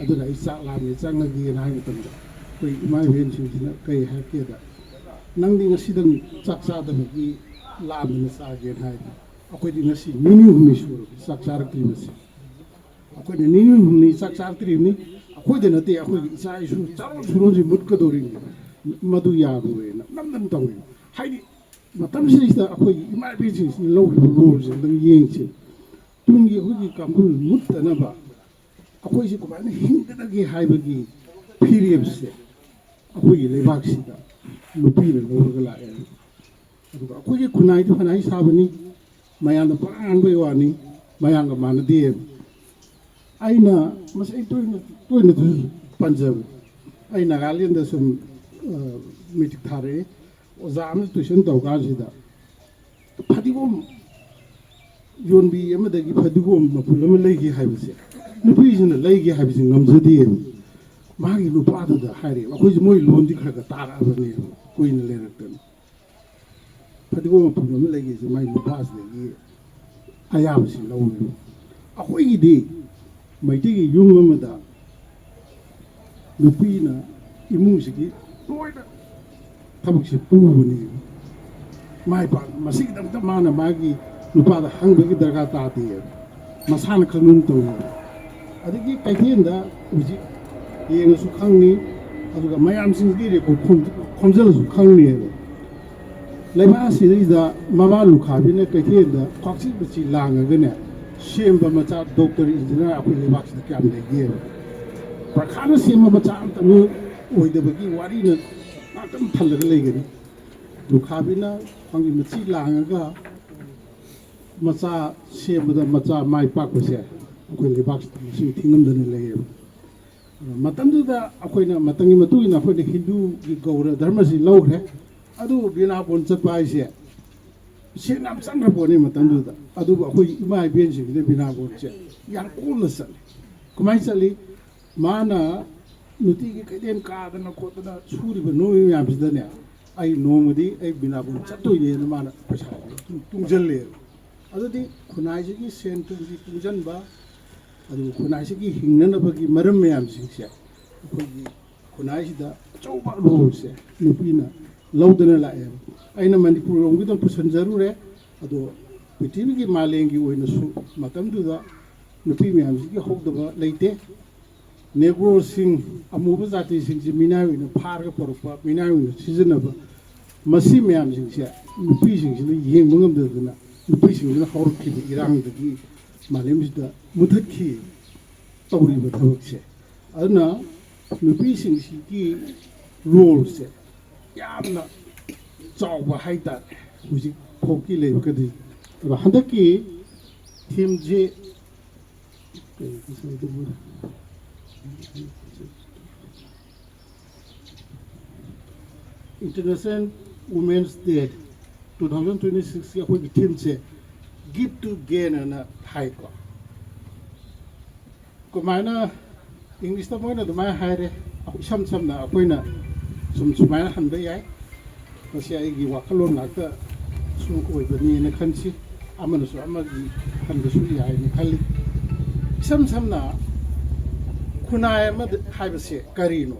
ꯑꯗꯨꯅ ꯑꯩ ꯆꯥꯛ ꯂꯥꯝꯃꯦ, ꯆꯪꯉꯒꯦꯅ ꯍꯥꯏꯕ ꯃꯇꯝꯗ ꯑꯩꯈꯣꯏ ꯏꯃꯥ ꯏꯕꯦꯟꯁꯤꯡꯁꯤꯅ ꯀꯔꯤ ꯍꯥꯏꯔꯛꯀꯦꯗ, "ꯅꯪꯗꯤ ꯉꯁꯤꯗꯪ ꯆꯥꯛ ꯆꯥꯗꯕꯒꯤ ꯂꯥꯝꯗꯅ ꯆꯥꯒꯦꯅ ꯍꯥꯏꯗꯅ꯫ ꯑꯩꯈꯣꯏꯗꯤ ꯉꯁꯤ ꯅꯤꯅꯤ ꯍꯨꯝꯅꯤ ꯁꯨꯔꯕ ꯆꯥꯛ ꯆꯥꯔꯛꯇ꯭ꯔꯤꯕꯁꯦ꯫ ꯑꯩꯈꯣꯏꯅ ꯅꯤꯅꯤ ꯍꯨꯝꯅꯤ ꯆꯥꯛ ꯆꯥꯔꯛꯇ꯭ꯔꯤꯕꯅꯤ꯫ ꯑꯩꯈꯣꯏꯗ ꯅꯠꯇꯦ, ꯑꯩꯈꯣꯏꯒꯤ ꯏꯆꯥ ꯏꯁꯨ ꯆꯥꯔꯣꯟ ꯁꯨꯔꯣꯟꯁꯤ ꯃꯨꯠꯀꯗꯧꯔꯤꯕꯅꯤ꯫ ꯃꯗꯨ ꯌꯥꯔꯣꯏꯅ ꯅꯝꯗꯅ ꯇꯧꯔꯤꯅꯤ"꯫ ꯍꯥꯏꯗꯤ ꯃꯇꯝꯁꯤꯗꯩꯁꯤꯗ ꯑꯩꯈꯣꯏꯒꯤ ꯏꯃꯥ ꯏꯕꯦꯟꯁꯤꯡꯁꯤꯅ ꯂꯧꯔꯤꯕ ꯔꯣꯜꯁꯦ ꯑꯝꯇꯪ ꯌꯦꯡꯁꯤ꯫ ꯇꯨꯡꯒꯤ ꯑꯩꯈꯣꯏꯒꯤ ꯀꯥꯡꯕꯨ ꯃꯨꯠꯇꯅꯕ ꯑꯩꯈꯣꯏꯁꯦ ꯀꯃꯥꯏꯅ ꯍꯤꯡꯒꯗꯒꯦ ꯍꯥꯏꯕꯒꯤ ꯐꯤꯔꯦꯞꯁꯦ ꯑꯩꯈꯣꯏꯒꯤ ꯂꯩꯕꯥꯛꯁꯤꯗ ꯅꯨꯄꯤꯅ ꯂꯧꯔꯒ ꯂꯥꯛꯑꯦ꯫ ꯑꯗꯨꯒ ꯑꯩꯈꯣꯏꯒꯤ ꯈꯨꯟꯅꯥꯏꯗꯤ ꯈꯨꯟꯅꯥꯏ ꯁꯥꯕꯅꯤ, ꯃꯌꯥꯝꯅ ꯄꯉꯥꯡ ꯉꯥꯡꯕꯩ ꯋꯥꯅꯤ, ꯃꯌꯥꯝꯒ ꯃꯥꯟꯅꯗꯦ꯫ ꯑꯩꯅ ꯃꯁꯤ ꯑꯩ ꯇꯣꯏꯅ, ꯇꯣꯏꯅꯁꯨ ꯄꯟꯖꯕꯅꯤ꯫ ꯑꯩ ꯅꯥꯒꯥꯂꯦꯟꯗ ꯁꯨꯝ, ꯑ, ꯃꯦꯇ꯭ꯔꯤꯛ ꯊꯥꯔꯛꯑꯦ꯫ ꯑꯣꯖꯥ ꯑꯃ ꯇꯨꯏꯁꯟ ꯇꯧ ꯀꯥꯟꯁꯤꯗ ꯐꯗꯤꯒꯣꯝ ꯌꯣꯟꯕꯤ ꯑꯃꯗꯒꯤ ꯐꯗꯤꯒꯣꯝ ꯃꯄꯨꯟ ꯑꯃ ꯂꯩꯒꯦ ꯍꯥꯏꯕꯁꯦ, ꯅꯨꯄꯤꯁꯤꯅ ꯂꯩꯒꯦ ꯍꯥꯏꯕꯁꯤ ꯉꯝꯖꯗꯦꯕ꯫ ꯃꯥꯒꯤ ꯅꯨꯄꯥꯗꯨꯗ ꯍꯥꯏꯔꯦꯕ꯫ ꯑꯩꯈꯣꯏꯁꯦ ꯃꯣꯏ ꯂꯣꯟꯗꯤ ꯈꯔ ꯈꯔ ꯇꯥꯔꯛꯑꯕꯅꯦꯕ, ꯀꯨꯏꯅ ꯂꯩꯔꯛꯇꯅ꯫ ꯐꯗꯤꯒꯣꯝ ꯃꯄꯨꯟ ꯑꯃ ꯂꯩꯒꯦꯁꯦ ꯃꯥꯏ ꯅꯨꯄꯥꯁꯤꯗꯒꯤ ꯑꯌꯥꯕꯁꯤ ꯂꯧꯋꯦꯕ꯫ ꯑꯩꯈꯣꯏꯒꯤꯗꯤ ꯃꯩꯇꯩꯒꯤ ꯌꯨꯝ ꯑꯃꯗ ꯅꯨꯄꯤꯅ ꯏꯃꯨꯡꯁꯤꯒꯤ ꯂꯣꯏꯅ ꯊꯕꯛꯁꯦ ꯄꯨꯕꯅꯦꯕ꯫ ꯃꯥꯏ ꯄꯥꯛ-, ꯃꯁꯤꯒꯤꯗꯃꯛꯇ ꯃꯥꯅ ꯃꯥꯒꯤ ꯅꯨꯄꯥꯗ ꯍꯪꯕꯒꯤ ꯗꯔꯀꯥꯔ ꯇꯥꯗꯦꯕ꯫ ꯃꯁꯥꯅ ꯈꯪꯗꯨꯅ ꯇꯧꯋꯦꯕ꯫ ꯑꯗꯒꯤ ꯀꯩꯊꯦꯜꯗ ꯍꯧꯖꯤꯛ ꯌꯦꯡꯉꯁꯨ ꯈꯪꯅꯤ, ꯑꯗꯨꯒ ꯃꯌꯥꯝꯁꯤꯡꯒꯤ ꯔꯦꯀꯣꯔꯠ ꯈꯣꯝ-, ꯈꯣꯝꯖꯤꯜꯂꯁꯨ ꯈꯪꯅꯤꯕ꯫ ꯂꯩꯕꯥꯛ ꯑꯁꯤꯗꯩꯗ ꯃꯃꯥ ꯂꯨꯈꯥꯕꯤꯅ ꯀꯩꯊꯦꯜꯗ ꯈ꯭ꯋꯥꯛꯆꯤꯛ ꯃꯆꯤ ꯂꯥꯡꯉꯒꯅꯦ ꯁꯦꯝꯕ ꯃꯆꯥ ꯗꯣꯛꯇꯔ, ꯏꯟꯖꯤꯅꯤꯌꯥꯔ ꯑꯩꯈꯣꯏ ꯂꯩꯕꯥꯛꯁꯤꯗ ꯀꯌꯥꯝ ꯂꯩꯒꯦꯕ? ꯄ꯭ꯔꯈꯥꯅ ꯁꯦꯝꯕ ꯃꯆꯥ ꯑꯃꯇꯪ ꯑꯣꯏꯗꯕꯒꯤ ꯋꯥꯔꯤꯅ ꯉꯥꯛꯇꯪ ꯊꯜꯂꯒ ꯂꯩꯒꯅꯤ꯫ ꯂꯨꯈꯥꯕꯤꯅ ꯈ꯭ꯋꯥꯡꯒꯤ ꯃꯆꯤ ꯂꯥꯡꯉꯒ ꯃꯆꯥ ꯁꯦꯝꯕꯗ ꯃꯆꯥ ꯃꯥꯏ ꯄꯥꯛꯄꯁꯦ ꯑꯩꯈꯣꯏ ꯂꯩꯕꯥꯛꯁꯤꯗ ꯃꯁꯤꯡ ꯊꯤꯉꯝꯗꯅ ꯂꯩꯌꯦꯕ꯫ ꯑꯗꯣ ꯃꯇꯝꯗꯨꯗ ꯑꯩꯈꯣꯏꯅ, ꯃꯇꯝꯒꯤ ꯃꯇꯨꯡ ꯏꯟꯅ ꯑꯩꯈꯣꯏꯅ ꯍꯤꯟꯗꯨꯒꯤ ꯒꯧꯔ ꯙꯔꯃꯁꯤ ꯂꯧꯈ꯭ꯔꯦ꯫ ꯑꯗꯨꯕꯨ ꯕꯤꯅꯥꯕꯣꯟ ꯆꯠꯄ ꯍꯥꯏꯁꯦ ꯁꯦꯟ ꯌꯥꯝ ꯆꯪꯈ꯭ꯔ ꯄꯣꯠꯅꯤ ꯃꯇꯝꯗꯨꯗ꯫ ꯑꯗꯨꯕꯨ ꯑꯩꯈꯣꯏꯒꯤ ꯏꯃꯥ ꯏꯕꯦꯟꯁꯤꯡꯁꯤꯅ ꯕꯤꯅꯥꯕꯣꯟꯁꯦ ꯌꯥꯝ ꯀꯣꯝꯅ ꯆꯠꯂꯤ꯫ ꯀꯃꯥꯏꯅ ꯆꯠꯂꯤ? ꯃꯥꯅ ꯅꯨꯡꯇꯤꯒꯤ ꯀꯩꯊꯦꯜ ꯀꯥꯗꯅ ꯈꯣꯠꯇꯅ ꯁꯨꯔꯤꯕ ꯅꯣꯝꯃꯤꯕ ꯃꯌꯥꯝꯁꯤꯗꯅꯦ, ꯑꯩ ꯅꯣꯡꯃꯗꯤ ꯑꯩ ꯕꯤꯅꯥꯕꯣꯟ ꯆꯠꯇꯣꯏꯅꯦꯅ ꯃꯥꯅ ꯄꯩꯁꯥ ꯇꯨꯡꯁꯤꯜꯂꯦꯕ꯫ ꯑꯗꯨꯗꯤ ꯈꯨꯟꯅꯥꯏꯁꯤꯒꯤ ꯁꯦꯟ ꯊꯨꯝꯒꯤ ꯇꯨꯡꯁꯤꯟꯕ, ꯑꯗꯨꯒ ꯈꯨꯟꯅꯥꯏꯁꯤꯒꯤ ꯍꯤꯡꯅꯅꯕꯒꯤ ꯃꯔꯝ ꯃꯌꯥꯝꯁꯤꯡꯁꯦ ꯑꯩꯈꯣꯏꯒꯤ ꯈꯨꯟꯅꯥꯏꯁꯤꯗ ꯑꯆꯧꯕ ꯔꯣꯜꯁꯦ ꯅꯨꯄꯤꯅ ꯂꯧꯗꯅ ꯂꯥꯛꯑꯦꯕ꯫ ꯑꯩꯅ ꯃꯅꯤꯄꯨꯔ ꯂꯣꯝꯒꯤꯗꯪ ꯄꯨꯁꯟꯖꯔꯨꯔꯦ, ꯑꯗꯣ ꯄ꯭ꯔꯤꯊꯤꯕꯤꯒꯤ ꯃꯥꯂꯦꯝꯒꯤ ꯑꯣꯏꯅꯁꯨ ꯃꯇꯝꯗꯨꯗ ꯅꯨꯄꯤ ꯃꯌꯥꯝꯁꯤꯒꯤ ꯍꯧꯗꯕ ꯂꯩꯇꯦ꯫ ꯅꯦꯒ꯭ꯔꯣꯁꯤꯡ, ꯑꯃꯨꯕ ꯖꯥꯇꯤꯁꯤꯡꯁꯤ ꯃꯤꯅꯥꯏ ꯑꯣꯏꯅ ꯐꯥꯔꯒ ꯄꯨꯔꯛꯄ, ꯃꯤꯅꯥꯏ ꯑꯣꯏꯅ ꯁꯤꯖꯤꯟꯅꯕ, ꯃꯁꯤ ꯃꯌꯥꯝꯁꯤꯡꯁꯦ ꯅꯨꯄꯤꯁꯤꯡꯁꯤꯅ ꯌꯦꯡꯕ ꯉꯝꯗꯗꯅ ꯅꯨꯄꯤꯁꯤꯡꯁꯤꯅ ꯍꯧꯔꯛꯈꯤꯕ ꯏꯔꯥꯡꯗꯒꯤ ꯃꯥꯂꯦꯝꯁꯤꯗ ꯃꯨꯊꯠꯈꯤ꯫ ꯇꯧꯔꯤꯕ ꯊꯕꯛꯁꯦ꯫ ꯑꯗꯨꯅ ꯅꯨꯄꯤꯁꯤꯡꯁꯤꯒꯤ ꯔꯣꯜꯁꯦ ꯌꯥꯝꯅ ꯆꯥꯎꯕ ꯍꯥꯏꯇꯥꯔꯦ ꯍꯧꯖꯤꯛ ꯐꯥꯎꯒꯤ ꯂꯩꯕꯒꯗꯤ꯫ ꯑꯗꯣ ꯍꯟꯗꯛꯀꯤ ꯊꯤꯝꯁꯤ International Women's Day two thousand twenty sixꯀꯤ ꯑꯩꯈꯣꯏꯒꯤ ꯊꯤꯝꯁꯦ "Give to Gain" ꯑꯅ ꯍꯥꯏꯀꯣ꯫ ꯀꯃꯥꯏꯅ, ꯏꯪꯂꯤꯁꯇ ꯃꯣꯏꯅ ꯑꯗꯨꯃꯥꯏꯅ ꯍꯥꯏꯔꯦ, ꯏꯁꯝ ꯁꯝꯅ ꯑꯩꯈꯣꯏꯅ ꯁꯨꯝ ꯁꯨꯃꯥꯏꯅ ꯍꯟꯕ ꯌꯥꯏ꯫ ꯃꯁꯤ ꯑꯩꯒꯤ ꯋꯥꯈꯜꯂꯣꯟ ꯉꯥꯛꯇ ꯁꯨ ꯑꯣꯏꯕꯅꯤꯅ ꯈꯟꯁꯤ, ꯑꯃꯅꯁꯨ ꯑꯃꯒꯤ ꯍꯟꯕꯁꯨ ꯌꯥꯏꯅ ꯈꯜꯂꯤ꯫ ꯏꯁꯝ ꯁꯝꯅ ꯈꯨꯟꯅꯥꯏ ꯑꯃꯗ ꯍꯥꯏꯕꯁꯦ ꯀꯔꯤꯅꯣ?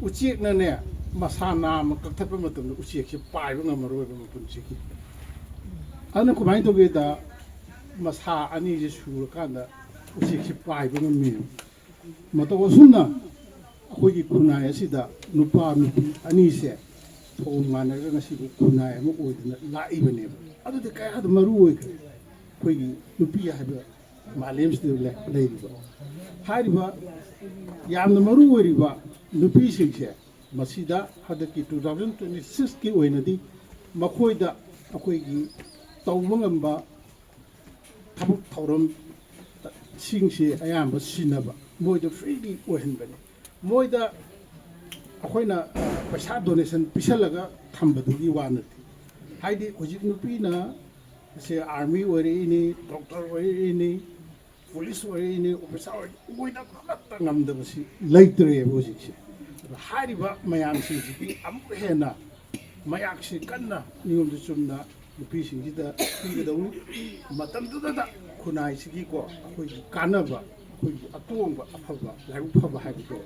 ꯎꯆꯦꯛꯅꯅꯦ, ꯃꯁꯥ ꯅꯥꯝꯃ ꯀꯛꯊꯠꯄ ꯃꯇꯝꯗ ꯎꯆꯦꯛꯁꯦ ꯄꯥꯏꯕ ꯉꯝꯃꯔꯣꯏꯕ ꯃꯄꯨꯟꯁꯤꯒꯤ꯫ ꯑꯗꯨꯅ ꯀꯃꯥꯏꯅ ꯇꯧꯒꯦꯗ, ꯃꯁꯥ ꯑꯅꯤꯁꯦ ꯁꯨꯔꯀꯥꯟꯗ ꯎꯆꯦꯛꯁꯦ ꯄꯥꯏꯕ ꯉꯝꯃꯦꯕ꯫ ꯃꯇꯧ ꯑꯁꯨꯝꯅ ꯑꯩꯈꯣꯏꯒꯤ ꯈꯨꯟꯅꯥꯏ ꯑꯁꯤꯗ ꯅꯨꯄꯥ ꯅꯨꯄꯤ ꯑꯅꯤꯁꯦ ꯊꯧꯑꯣꯡ ꯃꯥꯟꯅꯔꯒ ꯉꯁꯤꯕꯨ ꯈꯨꯟꯅꯥꯏ ꯑꯃ ꯑꯣꯏꯗꯅ ꯂꯥꯛꯏꯕꯅꯦꯕ꯫ ꯑꯗꯨꯗꯤ ꯀꯌꯥꯗ ꯃꯔꯨ ꯑꯣꯏꯈ꯭ꯔꯦ ꯑꯩꯈꯣꯏꯒꯤ ꯅꯨꯄꯤ ꯍꯥꯏꯕ ꯃꯥꯂꯦꯝꯁꯤꯗ ꯂꯩ-, ꯂꯩꯔꯤꯕ꯫ ꯍꯥꯏꯔꯤꯕ ꯌꯥꯝꯅ ꯃꯔꯨ ꯑꯣꯏꯔꯤꯕ ꯅꯨꯄꯤꯁꯤꯡꯁꯦ ꯃꯁꯤꯗ ꯍꯟꯗꯛꯀꯤ two thousand twenty sixꯀꯤ ꯑꯣꯏꯅꯗꯤ ꯃꯈꯣꯏꯗ ꯑꯩꯈꯣꯏꯒꯤ ꯇꯧꯕ ꯉꯝꯕ ꯊꯕꯛ ꯊꯧꯔꯝ ꯁꯤꯡꯁꯤ ꯑꯌꯥꯝꯕ ꯁꯤꯟꯅꯕ ꯃꯣꯏꯗ freely ꯑꯣꯏꯍꯟꯕꯅꯤ꯫ ꯃꯣꯏꯗ ꯑꯩꯈꯣꯏꯅ ꯄꯩꯁꯥ donation ꯄꯤꯁꯜꯂꯒ ꯊꯝꯕꯗꯨꯒꯤ ꯋꯥ ꯅꯠꯇꯦ꯫ ꯍꯥꯏꯗꯤ ꯍꯧꯖꯤꯛ ꯅꯨꯄꯤꯅ ꯁꯦ army ꯑꯣꯏꯔꯛꯏꯅꯤ, doctor ꯑꯣꯏꯔꯛꯏꯅꯤ, police ꯑꯣꯏꯔꯛꯏꯅꯤ, officer ꯑꯣꯏꯔꯛꯏꯅꯤ, ꯃꯣꯏꯗ ꯑꯃꯠꯇ ꯉꯝꯗꯕꯁꯤ ꯂꯩꯇ꯭ꯔꯦꯕ ꯍꯧꯖꯤꯛꯁꯦ꯫ ꯑꯗꯣ ꯍꯥꯏꯔꯤꯕ ꯃꯌꯥꯝꯁꯤꯡꯁꯤꯗꯤ ꯑꯃꯨꯛ ꯍꯦꯟꯅ ꯃꯌꯥꯝꯁꯤ ꯀꯟꯅ ꯅꯤꯌꯣꯝꯗ ꯆꯨꯝꯅ ꯅꯨꯄꯤꯁꯤꯡꯁꯤꯗ ꯄꯤꯒꯗꯧꯅꯤ꯫ ꯃꯇꯝꯗꯨꯗ ꯈꯨꯟꯅꯥꯏꯁꯤꯒꯤꯀꯣ ꯑꯩꯈꯣꯏꯒꯤ ꯀꯥꯟꯅꯕ, ꯑꯩꯈꯣꯏꯒꯤ ꯑꯇꯣꯡꯕ ꯑꯐꯕ ꯂꯥꯏꯕꯛ ꯐꯕ ꯍꯥꯏꯕꯗꯣ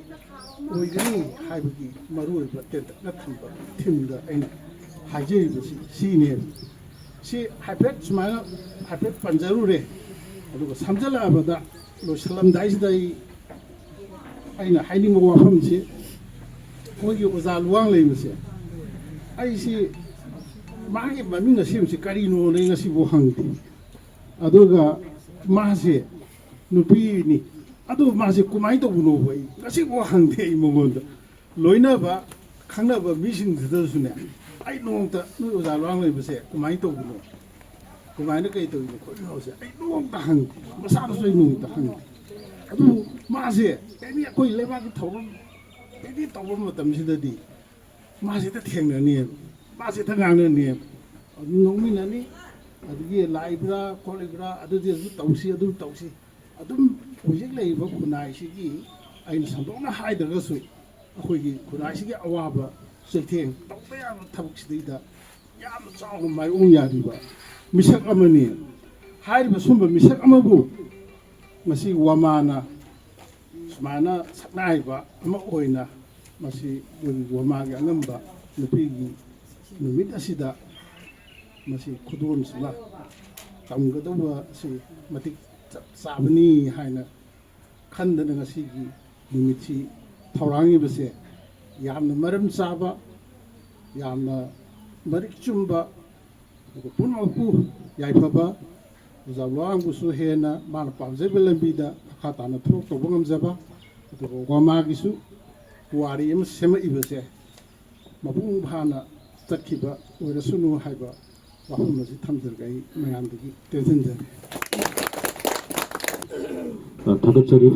ꯑꯣꯏꯒꯅꯤ ꯍꯥꯏꯕꯒꯤ ꯃꯔꯨꯑꯣꯏꯕ ꯇꯦꯟꯇꯛꯅ ꯊꯝꯕ ꯊꯤꯝꯗ ꯑꯩꯅ ꯍꯥꯏꯖꯔꯤꯕꯁꯤ ꯁꯤꯅꯦꯕ꯫ ꯁꯤ ꯍꯥꯏꯐꯦꯠ ꯁꯨꯃꯥꯏꯅ ꯍꯥꯏꯐꯦꯠ ꯄꯟꯖꯔꯨꯔꯦ꯫ ꯑꯗꯨꯒ ꯁꯝꯖꯜꯂꯛꯑꯕꯗ, ꯂꯣꯏꯁꯤꯜꯂꯝꯗꯥꯏꯁꯤꯗ ꯑꯩ ꯑꯩꯅ ꯍꯥꯏꯅꯤꯡꯕ ꯋꯥꯐꯝꯁꯤ, ꯑꯩꯈꯣꯏꯒꯤ ꯑꯣꯖꯥ ꯂꯨꯋꯥꯡ ꯂꯩꯃꯁꯦ, ꯑꯩꯁꯤ ꯃꯥꯒꯤ ꯃꯃꯤꯡ ꯑꯁꯦꯡꯕꯁꯤ ꯀꯔꯤꯅꯣꯅ ꯑꯩ ꯉꯁꯤꯐꯥꯎ ꯍꯪꯗꯦ꯫ ꯑꯗꯨꯒ ꯃꯥꯁꯦ ꯅꯨꯄꯤꯅꯤ, ꯑꯗꯨ ꯃꯥꯁꯦ ꯀꯃꯥꯏꯅ ꯇꯧꯕꯅꯣꯕ ꯑꯩ ꯉꯁꯤꯐꯥꯎ ꯍꯪꯗꯦ꯫ ꯑꯩ ꯃꯉꯣꯟꯗ ꯂꯣꯏꯅꯕ, ꯈꯪꯅꯕ ꯃꯤꯁꯤꯡꯁꯤꯗꯁꯨꯅꯦ, ꯑꯩ ꯅꯣꯡꯃꯇ ꯅꯣꯏ ꯑꯣꯖꯥ ꯂꯨꯋꯥꯡ ꯂꯩꯃꯁꯦ ꯀꯃꯥꯏꯅ ꯇꯧꯕꯅꯣ, ꯀꯃꯥꯏꯅ ꯀꯩ ꯇꯧꯔꯤꯅꯣ ꯈꯣꯠꯂꯤꯅꯣꯁꯦ ꯑꯩ ꯅꯣꯡꯃꯇ ꯍꯪꯗꯦ, ꯃꯁꯥꯗꯁꯨ ꯑꯩ ꯅꯣꯡꯃꯇ ꯍꯪꯗꯦ꯫ ꯑꯗꯨꯕꯨ ꯃꯥꯁꯦ ꯑꯦꯅꯤ ꯑꯩꯈꯣꯏ ꯂꯩꯕꯥꯛꯀꯤ ꯊꯧꯔꯝ ꯑꯦꯅꯤ ꯇꯧꯕ ꯃꯇꯝꯁꯤꯗꯗꯤ ꯃꯥꯁꯦ ꯍꯦꯛꯇ ꯊꯦꯡꯅꯅꯦꯕ, ꯃꯥꯁꯦ ꯍꯦꯛꯇ ꯉꯥꯡꯅꯅꯦꯕ꯫ ꯑꯗꯨꯝ ꯅꯣꯛꯃꯤꯟꯅꯅꯤ, ꯑꯗꯒꯤ ꯂꯥꯛꯏꯕ꯭ꯔꯥ ꯈꯣꯠꯂꯤꯕ꯭ꯔꯥ, ꯑꯗꯨꯗꯤ ꯑꯗꯨ ꯇꯧꯁꯤ, ꯑꯗꯨ ꯇꯧꯁꯤ, ꯑꯗꯨꯝ ꯍꯧꯖꯤꯛ ꯂꯩꯔꯤꯕ ꯈꯨꯟꯅꯥꯏꯁꯤꯒꯤ ꯑꯩꯅ ꯁꯟꯗꯣꯛꯅ ꯍꯥꯏꯗ꯭ꯔꯒꯁꯨ ꯑꯩꯈꯣꯏꯒꯤ ꯈꯨꯟꯅꯥꯏꯁꯤꯒꯤ ꯑꯋꯥꯕ ꯆꯩꯊꯦꯡ ꯇꯧꯕ ꯌꯥꯕ ꯊꯕꯛꯁꯤꯗꯩꯗ ꯌꯥꯝꯅ ꯆꯥꯎꯅ ꯃꯥꯏꯑꯣꯡ ꯌꯥꯔꯤꯕ ꯃꯤꯁꯛ ꯑꯃꯅꯤ꯫ ꯍꯥꯏꯔꯤꯕ ꯁꯨꯝꯕ ꯃꯤꯁꯛ ꯑꯃꯕꯨ ꯉꯁꯤ ꯋꯥꯃꯥꯅ ꯁꯨꯃꯥꯏꯅ ꯁꯛꯅꯥꯏꯕ ꯑꯃ ꯑꯣꯏꯅ ꯃꯁꯤ ꯑꯩꯈꯣꯏꯒꯤ ꯋꯥꯃꯥꯒꯤ ꯑꯉꯝꯕ ꯅꯨꯄꯤꯒꯤ ꯅꯨꯃꯤꯠ ꯑꯁꯤꯗ ꯃꯁꯤ ꯈꯨꯗꯣꯜꯁꯤꯃ ꯇꯝꯒꯗꯧꯕ ꯑꯁꯤ ꯃꯇꯤꯛ ꯆꯞ ꯆꯥꯕꯅꯤ ꯍꯥꯏꯅ ꯈꯟꯗꯅ ꯉꯁꯤꯒꯤ ꯅꯨꯃꯤꯠꯁꯤ ꯊꯧꯔꯥꯡꯉꯤꯕꯁꯦ ꯌꯥꯝꯅ ꯃꯔꯝ ꯆꯥꯕ, ꯌꯥꯝꯅ ꯃꯔꯤꯛ ꯆꯨꯝꯕ, ꯑꯗꯨꯒ ꯄꯨꯝꯅꯃꯛꯄꯨ ꯌꯥꯏꯐꯕ, ꯑꯣꯖꯥ ꯂꯨꯋꯥꯡꯕꯨꯁꯨ ꯍꯦꯟꯅ ꯃꯥꯅ ꯄꯥꯝꯖꯕ ꯂꯝꯕꯤꯗ ꯃꯈꯥ ꯇꯥꯅ ꯊꯕꯛ ꯇꯧꯕ ꯉꯝꯖꯕ, ꯑꯗꯨꯒ ꯋꯥꯃꯥꯒꯤꯁꯨ ꯄꯨꯋꯥꯔꯤ ꯑꯃ ꯁꯦꯝꯃꯛꯏꯕꯁꯦ ꯃꯄꯨꯡ ꯐꯥꯅ ꯆꯠꯈꯤꯕ ꯑꯣꯏꯔꯁꯅꯨ ꯍꯥꯏꯕ ꯋꯥꯐꯝ ꯑꯁꯤ ꯊꯝꯖꯔꯒ ꯑꯩ ꯃꯌꯥꯝꯗꯒꯤ ꯇꯦꯟꯁꯤꯟꯖꯔꯤ꯫ ꯊꯥꯒꯠꯆꯔꯤ꯫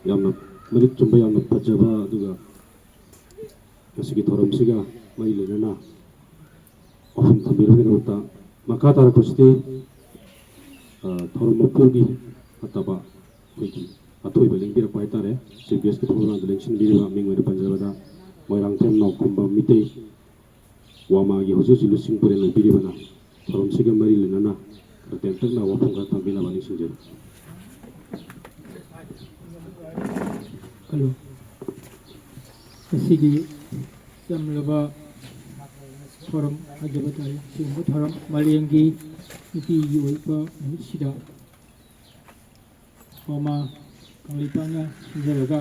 ꯌꯥꯝꯅ ꯃꯔꯤꯛ ꯆꯨꯝꯕ, ꯌꯥꯝꯅ ꯐꯖꯕ, ꯑꯗꯨꯒ ꯃꯁꯤꯒꯤ ꯊꯧꯔꯝꯁꯤꯒ ꯃꯔꯤ ꯂꯩꯅꯅ ꯋꯥꯐꯝ ꯊꯝꯕꯤꯔꯕꯒꯤꯗꯃꯛꯇ꯫ ꯃꯈꯥ ꯇꯥꯔꯛꯄꯁꯤꯗꯤ, ꯑ, ꯊꯧꯔꯝ ꯃꯄꯨꯒꯤ ꯅꯠꯇꯕ ꯑꯩꯈꯣꯏꯒꯤ ꯑꯊꯣꯏꯕ ꯂꯦꯡꯕꯤꯔꯛꯄ ꯍꯥꯏꯇꯥꯔꯦ꯫ ꯆꯤꯐ ꯒꯦꯁꯀꯤ ꯊꯧꯔꯝꯗ ꯂꯦꯡꯁꯤꯟꯕꯤꯔꯤꯕ ꯃꯤꯡ ꯑꯣꯏꯅ ꯄꯟꯖꯕꯗ ꯃꯣꯏꯔꯥꯡꯊꯦꯝ ꯅꯥꯎꯈꯨꯝꯕꯝ ꯃꯤꯇꯩ ꯋꯥꯃꯥꯒꯤ ꯍꯧꯖꯤꯛ ꯍꯧꯖꯤꯛ ꯂꯨꯆꯤꯡ ꯄꯨꯔꯦꯜ ꯑꯣꯏꯕꯤꯔꯤꯕꯅ ꯊꯧꯔꯝꯁꯤꯒ ꯃꯔꯤ ꯂꯩꯅꯅ ꯈꯔ ꯇꯦꯟꯇꯛꯅ ꯋꯥꯐꯝ ꯈꯔ ꯊꯝꯕꯤꯅꯕ ꯅꯤꯡꯁꯤꯡꯖꯔꯤ꯫ ꯍꯜꯂꯣ꯫ ꯉꯁꯤꯒꯤ ꯆꯝꯂꯕ ꯊꯧꯔꯝ ꯍꯥꯏꯖꯕ ꯇꯥꯔꯦ꯫ ꯁꯤꯒꯨꯝꯕ ꯊꯧꯔꯝ ꯃꯥꯂꯦꯝꯒꯤ ꯅꯨꯄꯤꯒꯤ ꯑꯣꯏꯕ ꯅꯨꯃꯤꯠꯁꯤꯗ ꯋꯥꯃꯥ ꯀꯪꯂꯩꯄꯥꯛꯅ ꯁꯤꯟꯖꯔꯒ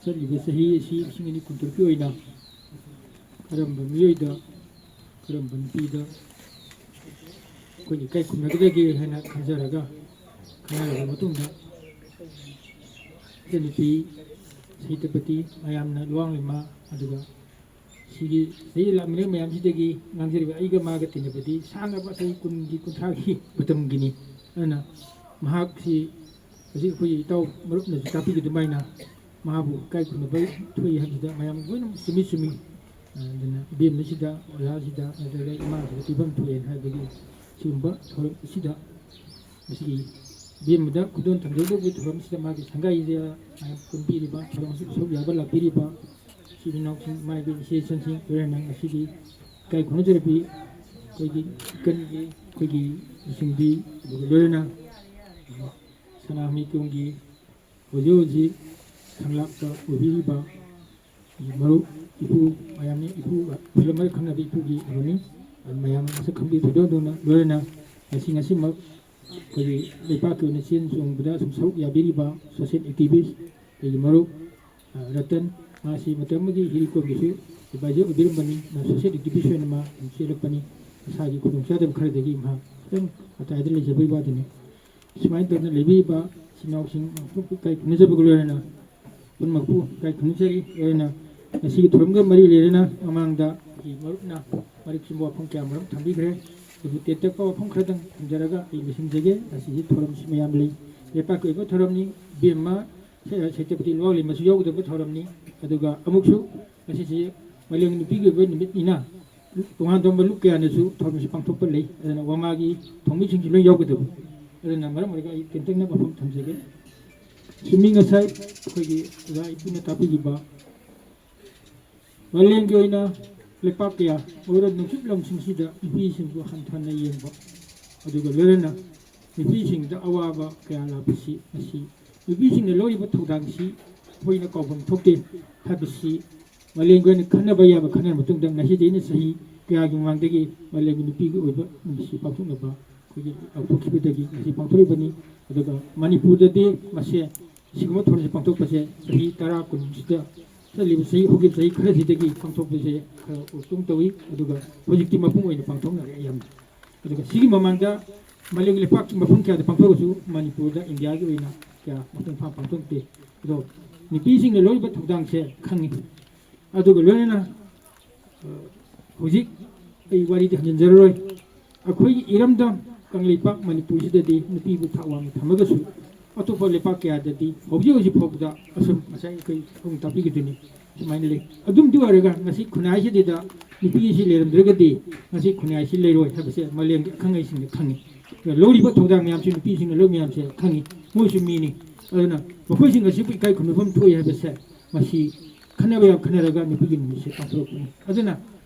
ꯆꯠꯂꯤꯕ ꯆꯍꯤ ꯑꯁꯤ ꯂꯤꯁꯤꯡ ꯑꯅꯤ ꯀꯨꯟꯇꯔꯨꯛꯀꯤ ꯑꯣꯏꯅ ꯀꯔꯝꯕ ꯃꯤꯑꯣꯏꯗ, ꯀꯔꯝꯕ ꯅꯨꯄꯤꯗ ꯑꯩꯈꯣꯏꯅ ꯏꯀꯥꯏ ꯈꯨꯝꯅꯒꯗꯒꯦ ꯍꯥꯏꯅ ꯈꯟꯖꯔꯒ, ꯈꯟꯅꯔꯕ ꯃꯇꯨꯡꯗ ꯏꯆꯟꯅꯨꯄꯤ ꯁꯍꯤꯇꯄꯇꯤ ꯃꯌꯥꯝꯅ ꯂꯨꯋꯥꯡ ꯏꯃꯥ, ꯑꯗꯨꯒ ꯁꯤꯒꯤ ꯆꯍꯤ ꯂꯥꯛꯃꯤꯟꯅꯕ ꯃꯌꯥꯝꯁꯤꯗꯒꯤ ꯉꯥꯡꯖꯔꯤꯕ ꯑꯩꯒ ꯃꯥꯒ ꯇꯤꯟꯅꯕꯗꯤ ꯁꯥꯡꯉꯕ ꯆꯍꯤ ꯀꯨꯟꯒꯤ, ꯀꯨꯟꯊ꯭ꯔꯥꯒꯤ ꯃꯇꯝꯒꯤꯅꯤ꯫ ꯑꯗꯨꯅ ꯃꯍꯥꯛꯁꯤ ꯍꯧꯖꯤꯛ ꯑꯩꯈꯣꯏꯒꯤ ꯏꯇꯥꯎ ꯃꯔꯨꯞꯅꯁꯨ ꯇꯥꯛꯄꯤꯈꯤꯕ ꯑꯗꯨꯃꯥꯏꯅ ꯃꯍꯥꯛꯄꯨ ꯏꯀꯥꯏ ꯈꯨꯝꯅꯕ ꯊꯣꯛꯏ ꯍꯥꯏꯕꯁꯤꯗ ꯃꯌꯥꯝ ꯂꯣꯏꯅꯃꯛ ꯆꯨꯝꯃꯤ, ꯆꯨꯝꯃꯤ꯫ ꯑꯗꯨꯅ ꯏꯕꯦꯝꯃꯁꯤꯗ, ꯑꯣꯖꯥꯁꯤꯗ ꯅꯠꯇ꯭ꯔꯒ ꯏꯃꯥꯁꯤꯗ ꯄꯤꯐꯝ ꯊꯣꯛꯑꯦꯅ ꯍꯥꯏꯕꯒꯤ ꯁꯤꯒꯨꯝꯕ ꯊꯧꯔꯝ ꯑꯁꯤꯗ ꯃꯁꯤꯒꯤ ꯏꯕꯦꯝꯃꯗ ꯈꯨꯗꯣꯜ ꯊꯝꯖꯔꯤꯕꯒꯤ ꯊꯧꯔꯝꯁꯤꯗ ꯃꯥꯒꯤ ꯁꯪꯒꯥꯏꯗ ꯃꯌꯥꯝ ꯄꯨꯟꯕꯤꯔꯤꯕ, ꯊꯧꯔꯝ ꯑꯁꯤꯗ ꯁꯔꯨꯛ ꯌꯥꯕ ꯂꯥꯛꯄꯤꯔꯤꯕ ꯏꯆꯤꯜ ꯏꯅꯥꯎꯁꯤꯡ, ꯃꯥꯒꯤ ꯏꯆꯦ ꯏꯆꯟꯁꯤꯡ, ꯂꯣꯏꯅꯅ ꯉꯁꯤꯒꯤ ꯏꯀꯥꯏ ꯈꯨꯝꯅꯖꯔꯕꯤ ꯑꯩꯈꯣꯏꯒꯤ ꯏꯀꯟꯒꯤ, ꯑꯩꯈꯣꯏꯒꯤ ꯂꯨꯆꯤꯡꯕꯤ, ꯑꯗꯨꯒ ꯂꯣꯏꯅꯅ ꯁꯅꯥꯃꯍꯤ ꯇꯣꯡꯒꯤ ꯍꯧꯖꯤꯛ ꯍꯧꯖꯤꯛ ꯁꯪꯂꯥꯞꯇ ꯑꯣꯏꯕꯤꯔꯤꯕ ꯃꯔꯨꯞ ꯏꯄꯨ ꯃꯌꯥꯝꯅꯤ, ꯏꯄꯨ ꯐꯤꯂꯝ ꯃꯔꯛ ꯈꯪꯅꯕ ꯏꯄꯨꯒꯤ ꯀꯩꯅꯣꯅꯤ꯫ ꯑꯗꯨ ꯃꯌꯥꯝ ꯃꯁꯛ ꯈꯪꯕꯤꯕ ꯊꯣꯏꯗꯣꯛ ꯍꯦꯟꯗꯣꯛꯅ ꯂꯣꯏꯅꯅ ꯉꯁꯤ, ꯉꯁꯤꯃꯛ ꯑꯩꯈꯣꯏꯒꯤ ꯂꯩꯄꯥꯛꯀꯤ ꯑꯣꯏꯅ ꯆꯦꯟ ꯆꯣꯡꯕꯗ ꯁꯨꯝ ꯁꯔꯨꯛ ꯌꯥꯕꯤꯔꯤꯕ ꯁꯣꯁꯤꯌꯦꯜ ꯑꯦꯛꯇꯤꯚꯤꯁ, ꯑꯩꯒꯤ ꯃꯔꯨꯞ, ꯑ, ꯔꯇꯟ, ꯃꯥꯁꯤ ꯃꯇꯝ ꯑꯃꯒꯤ ꯍꯤꯔꯤ ꯀꯣꯝꯒꯤꯁꯨ ꯑꯦꯗꯚꯥꯏꯖꯔ ꯑꯣꯏꯕꯤꯔꯝꯕꯅꯤ꯫ ꯃꯥ ꯁꯣꯁꯤꯌꯦꯜ ꯑꯦꯛꯇꯤꯚꯤꯁ ꯑꯣꯏꯅ ꯃꯥ ꯑꯗꯨꯝ ꯆꯦꯜꯂꯛꯄꯅꯤ꯫ ꯃꯁꯥꯒꯤ ꯈꯨꯗꯣꯡꯆꯥꯗꯕ ꯈꯔꯗꯒꯤ ꯃꯍꯥꯛ ꯈꯤꯇꯪ ꯃꯇꯥꯏꯗ ꯂꯩꯖꯕꯒꯤ ꯋꯥꯗꯨꯅꯤ꯫ ꯁꯨꯃꯥꯏꯅ ꯇꯧꯗꯅ ꯂꯩꯕꯤꯔꯤꯕ ꯏꯆꯤꯟ ꯏꯅꯥꯎꯁꯤꯡ ꯏꯀꯥꯏ ꯈꯨꯝꯅꯖꯕꯒ ꯂꯣꯏꯅꯅ ꯄꯨꯝꯅꯃꯛꯄꯨ ꯏꯀꯥꯏ ꯈꯨꯝꯅꯖꯔꯤ꯫ ꯂꯣꯏꯅꯅ ꯉꯁꯤꯒꯤ ꯊꯧꯔꯝꯒ ꯃꯔꯤ ꯂꯩꯅꯅ ꯃꯃꯥꯡꯗ ꯑꯩꯒꯤ ꯃꯔꯨꯞꯅ ꯃꯔꯤꯛ ꯆꯨꯝꯕ ꯋꯥꯐꯝ ꯀꯌꯥ ꯃꯔꯨꯝ ꯊꯝꯕꯤꯈ꯭ꯔꯦ꯫ ꯑꯗꯨꯕꯨ ꯇꯦꯟꯇꯛꯄ ꯋꯥꯐꯝ ꯈꯔꯗꯪ ꯊꯝꯖꯔꯒ ꯑꯩ ꯂꯣꯏꯁꯤꯟꯖꯒꯦ꯫ ꯉꯁꯤꯁꯤ ꯊꯧꯔꯝꯁꯨ ꯃꯌꯥꯝ ꯂꯩ, ꯂꯩꯄꯥꯛꯀꯤ ꯑꯣꯏꯕ ꯊꯧꯔꯝꯅꯤ꯫ ꯏꯕꯦꯝꯃ ꯁꯦ-, ꯁꯦꯅꯥꯄꯇꯤ ꯂꯨꯋꯥꯡꯂꯦꯝꯕꯁꯨ ꯌꯥꯎꯒꯗꯕ ꯊꯧꯔꯝꯅꯤ꯫ ꯑꯗꯨꯒ ꯑꯃꯨꯛꯁꯨ ꯉꯁꯤꯁꯤ ꯃꯥꯂꯦꯝꯒꯤ ꯅꯨꯄꯤꯒꯤ ꯑꯣꯏꯕ ꯅꯨꯃꯤꯠꯅꯤꯅ ꯇꯣꯉꯥꯟ ꯇꯣꯉꯥꯟꯕ ꯂꯨꯞ ꯀꯌꯥꯅꯁꯨ ꯊꯧꯔꯝꯁꯤ ꯄꯥꯡꯊꯣꯛꯄ ꯂꯩ꯫ ꯑꯗꯨꯅ ꯋꯥꯃꯥꯒꯤ ꯊꯧꯃꯤꯁꯤꯡꯁꯨ ꯂꯣꯏ ꯌꯥꯎꯒꯗꯕ꯫ ꯑꯗꯨꯅ ꯃꯔꯝ ꯑꯣꯏꯔꯒ ꯑꯩ ꯇꯦꯟꯇꯛꯅ ꯋꯥꯐꯝ ꯊꯝꯖꯒꯦ꯫ ꯆꯨꯝꯃꯤ, ꯉꯁꯥꯏ ꯑꯩꯈꯣꯏꯒꯤ ꯑꯣꯖꯥ ꯏꯄꯨꯅ ꯇꯥꯛꯄꯤꯈꯤꯕ ꯃꯥꯂꯦꯝꯒꯤ ꯑꯣꯏꯅ ꯂꯩꯄꯥꯛ ꯀꯌꯥ ꯑꯣꯏꯔꯣ ꯅꯣꯡꯆꯨꯞ ꯂꯝꯁꯤꯡꯁꯤꯗ ꯅꯨꯄꯤꯁꯤꯡꯕꯨ ꯍꯟꯊꯅ ꯌꯦꯡꯕ, ꯑꯗꯨꯒ ꯂꯣꯏꯅꯅ ꯅꯨꯄꯤꯁꯤꯡꯗ ꯑꯋꯥꯕ ꯀꯌꯥ ꯂꯥꯛꯄꯁꯤ, ꯃꯁꯤ ꯅꯨꯄꯤꯁꯤꯡꯅ ꯂꯧꯔꯤꯕ ꯊꯧꯗꯥꯡꯁꯤ ꯑꯩꯈꯣꯏꯅ ꯀꯥꯎꯐꯝ ꯊꯣꯛꯇꯦ ꯍꯥꯏꯕꯁꯤ ꯃꯥꯂꯦꯝꯒꯤ ꯑꯣꯏꯅ ꯈꯟꯅꯕ ꯌꯥꯕ ꯈꯟꯅꯔ ꯃꯇꯨꯡꯗ, ꯉꯁꯤꯗꯤ ꯑꯩꯅ ꯆꯍꯤ ꯀꯌꯥꯒꯤ ꯃꯃꯥꯡꯗꯒꯤ ꯃꯥꯂꯦꯝꯒꯤ ꯅꯨꯄꯤꯒꯤ ꯑꯣꯏꯕ ꯅꯨꯃꯤꯠꯁꯤ ꯄꯥꯡꯊꯣꯛꯅꯕ ꯑꯩꯈꯣꯏꯒꯤ ꯂꯥꯎꯊꯣꯛꯈꯤꯕꯗꯒꯤ ꯉꯁꯤ ꯄꯥꯡꯊꯣꯛꯂꯤꯕꯅꯤ꯫ ꯑꯗꯨꯒ ꯃꯅꯤꯄꯨꯔꯗꯗꯤ ꯃꯁꯦ ꯁꯤꯒꯨꯝꯕ ꯊꯧꯔꯝꯁꯤ ꯄꯥꯡꯊꯣꯛꯄꯁꯦ ꯆꯍꯤ ꯇꯔꯥ ꯀꯨꯟꯁꯤꯗ ꯆꯠꯂꯤꯕ ꯆꯍꯤ, ꯍꯧꯈꯤꯕ ꯆꯍꯤ ꯈꯔꯁꯤꯗꯒꯤ ꯄꯥꯡꯊꯣꯛꯄꯁꯦ ꯈꯔ ꯑꯣꯏꯒꯨꯝ ꯇꯧꯏ꯫ ꯑꯗꯨꯒ ꯍꯧꯖꯤꯛꯇꯤ ꯃꯄꯨꯡ ꯑꯣꯏꯅ ꯄꯥꯡꯊꯣꯛꯅꯔꯦ ꯑꯌꯥꯝꯕ꯫ ꯑꯗꯨꯒ ꯁꯤꯒꯤ ꯃꯃꯥꯡꯗ ꯃꯥꯂꯦꯝꯒꯤ ꯂꯩꯄꯥꯛꯀꯤ ꯃꯐꯝ ꯀꯌꯥꯗ ꯄꯥꯡꯊꯣꯛꯑꯁꯨ ꯃꯅꯤꯄꯨꯔꯗ, ꯏꯟꯗꯤꯌꯥꯒꯤ ꯑꯣꯏꯅ ꯀꯌꯥ ꯃꯄꯨꯡ ꯐꯥꯅ ꯄꯥꯡꯊꯣꯛꯇꯦ꯫ ꯑꯗꯣ ꯅꯨꯄꯤꯁꯤꯡꯅ ꯂꯧꯔꯤꯕ ꯊꯧꯗꯥꯡꯁꯦ ꯈꯪꯉꯤ꯫ ꯑꯗꯨꯒ ꯂꯣꯏꯅꯅ, ꯑ, ꯍꯧꯖꯤꯛ ꯑꯩ ꯋꯥꯔꯤꯗꯤ ꯍꯟꯖꯤꯟꯖꯔꯔꯣꯏ꯫ ꯑꯩꯈꯣꯏꯒꯤ ꯏꯔꯝꯗꯝ ꯀꯪꯂꯩꯄꯥꯛ ꯃꯅꯤꯄꯨꯔꯁꯤꯗꯗꯤ ꯅꯨꯄꯤꯕꯨ ꯊꯥꯛ ꯋꯥꯡꯅ ꯊꯝꯃꯒꯁꯨ ꯑꯇꯣꯞꯄ ꯂꯩꯄꯥꯛ ꯀꯌꯥꯗꯗꯤ ꯍꯧꯖꯤꯛ ꯍꯧꯖꯤꯛ ꯐꯥꯎꯕꯗ ꯑꯁꯨꯝ ꯉꯁꯥꯏ ꯑꯩꯈꯣꯏ ꯑꯍꯨꯝ ꯇꯥꯛꯄꯤꯒꯗꯣꯏꯅꯤ꯫ ꯁꯨꯃꯥꯏꯅ ꯂꯩ꯫ ꯑꯗꯨꯝꯗꯤ ꯑꯣꯏꯔꯒ ꯉꯁꯤ ꯈꯨꯟꯅꯥꯏꯁꯤꯗ ꯅꯨꯄꯤ ꯑꯁꯤ ꯂꯩꯔꯝꯗ꯭ꯔꯒꯗꯤ ꯉꯁꯤ ꯈꯨꯟꯅꯥꯏ ꯑꯁꯤ ꯂꯩꯔꯣꯏ ꯍꯥꯏꯕꯁꯦ ꯃꯥꯂꯦꯝꯒꯤ ꯑꯈꯪ ꯑꯍꯩꯁꯤꯡꯅ ꯈꯪꯉꯤ꯫ ꯂꯧꯔꯤꯕ ꯊꯧꯗꯥꯡ ꯃꯌꯥꯝꯁꯤ, ꯅꯨꯄꯤꯁꯤꯡꯅ ꯂꯧꯔꯤꯕ ꯃꯌꯥꯝꯁꯦ ꯈꯪꯉꯤ꯫ ꯃꯣꯏꯁꯨ ꯃꯤꯅꯤ꯫ ꯑꯗꯨꯅ ꯃꯈꯣꯏꯁꯤꯡ ꯑꯁꯤꯕꯨ ꯏꯀꯥꯏ ꯈꯨꯝꯅꯐꯝ ꯊꯣꯛꯏ ꯍꯥꯏꯕꯁꯦ ꯃꯁꯤ ꯈꯟꯅꯕ ꯌꯥꯝ ꯈꯟꯅꯔꯒ ꯅꯨꯄꯤꯒꯤ ꯅꯨꯃꯤꯠꯁꯦ ꯄꯥꯡꯊꯣꯔꯛꯄꯅꯤ꯫ ꯑꯗꯨꯅ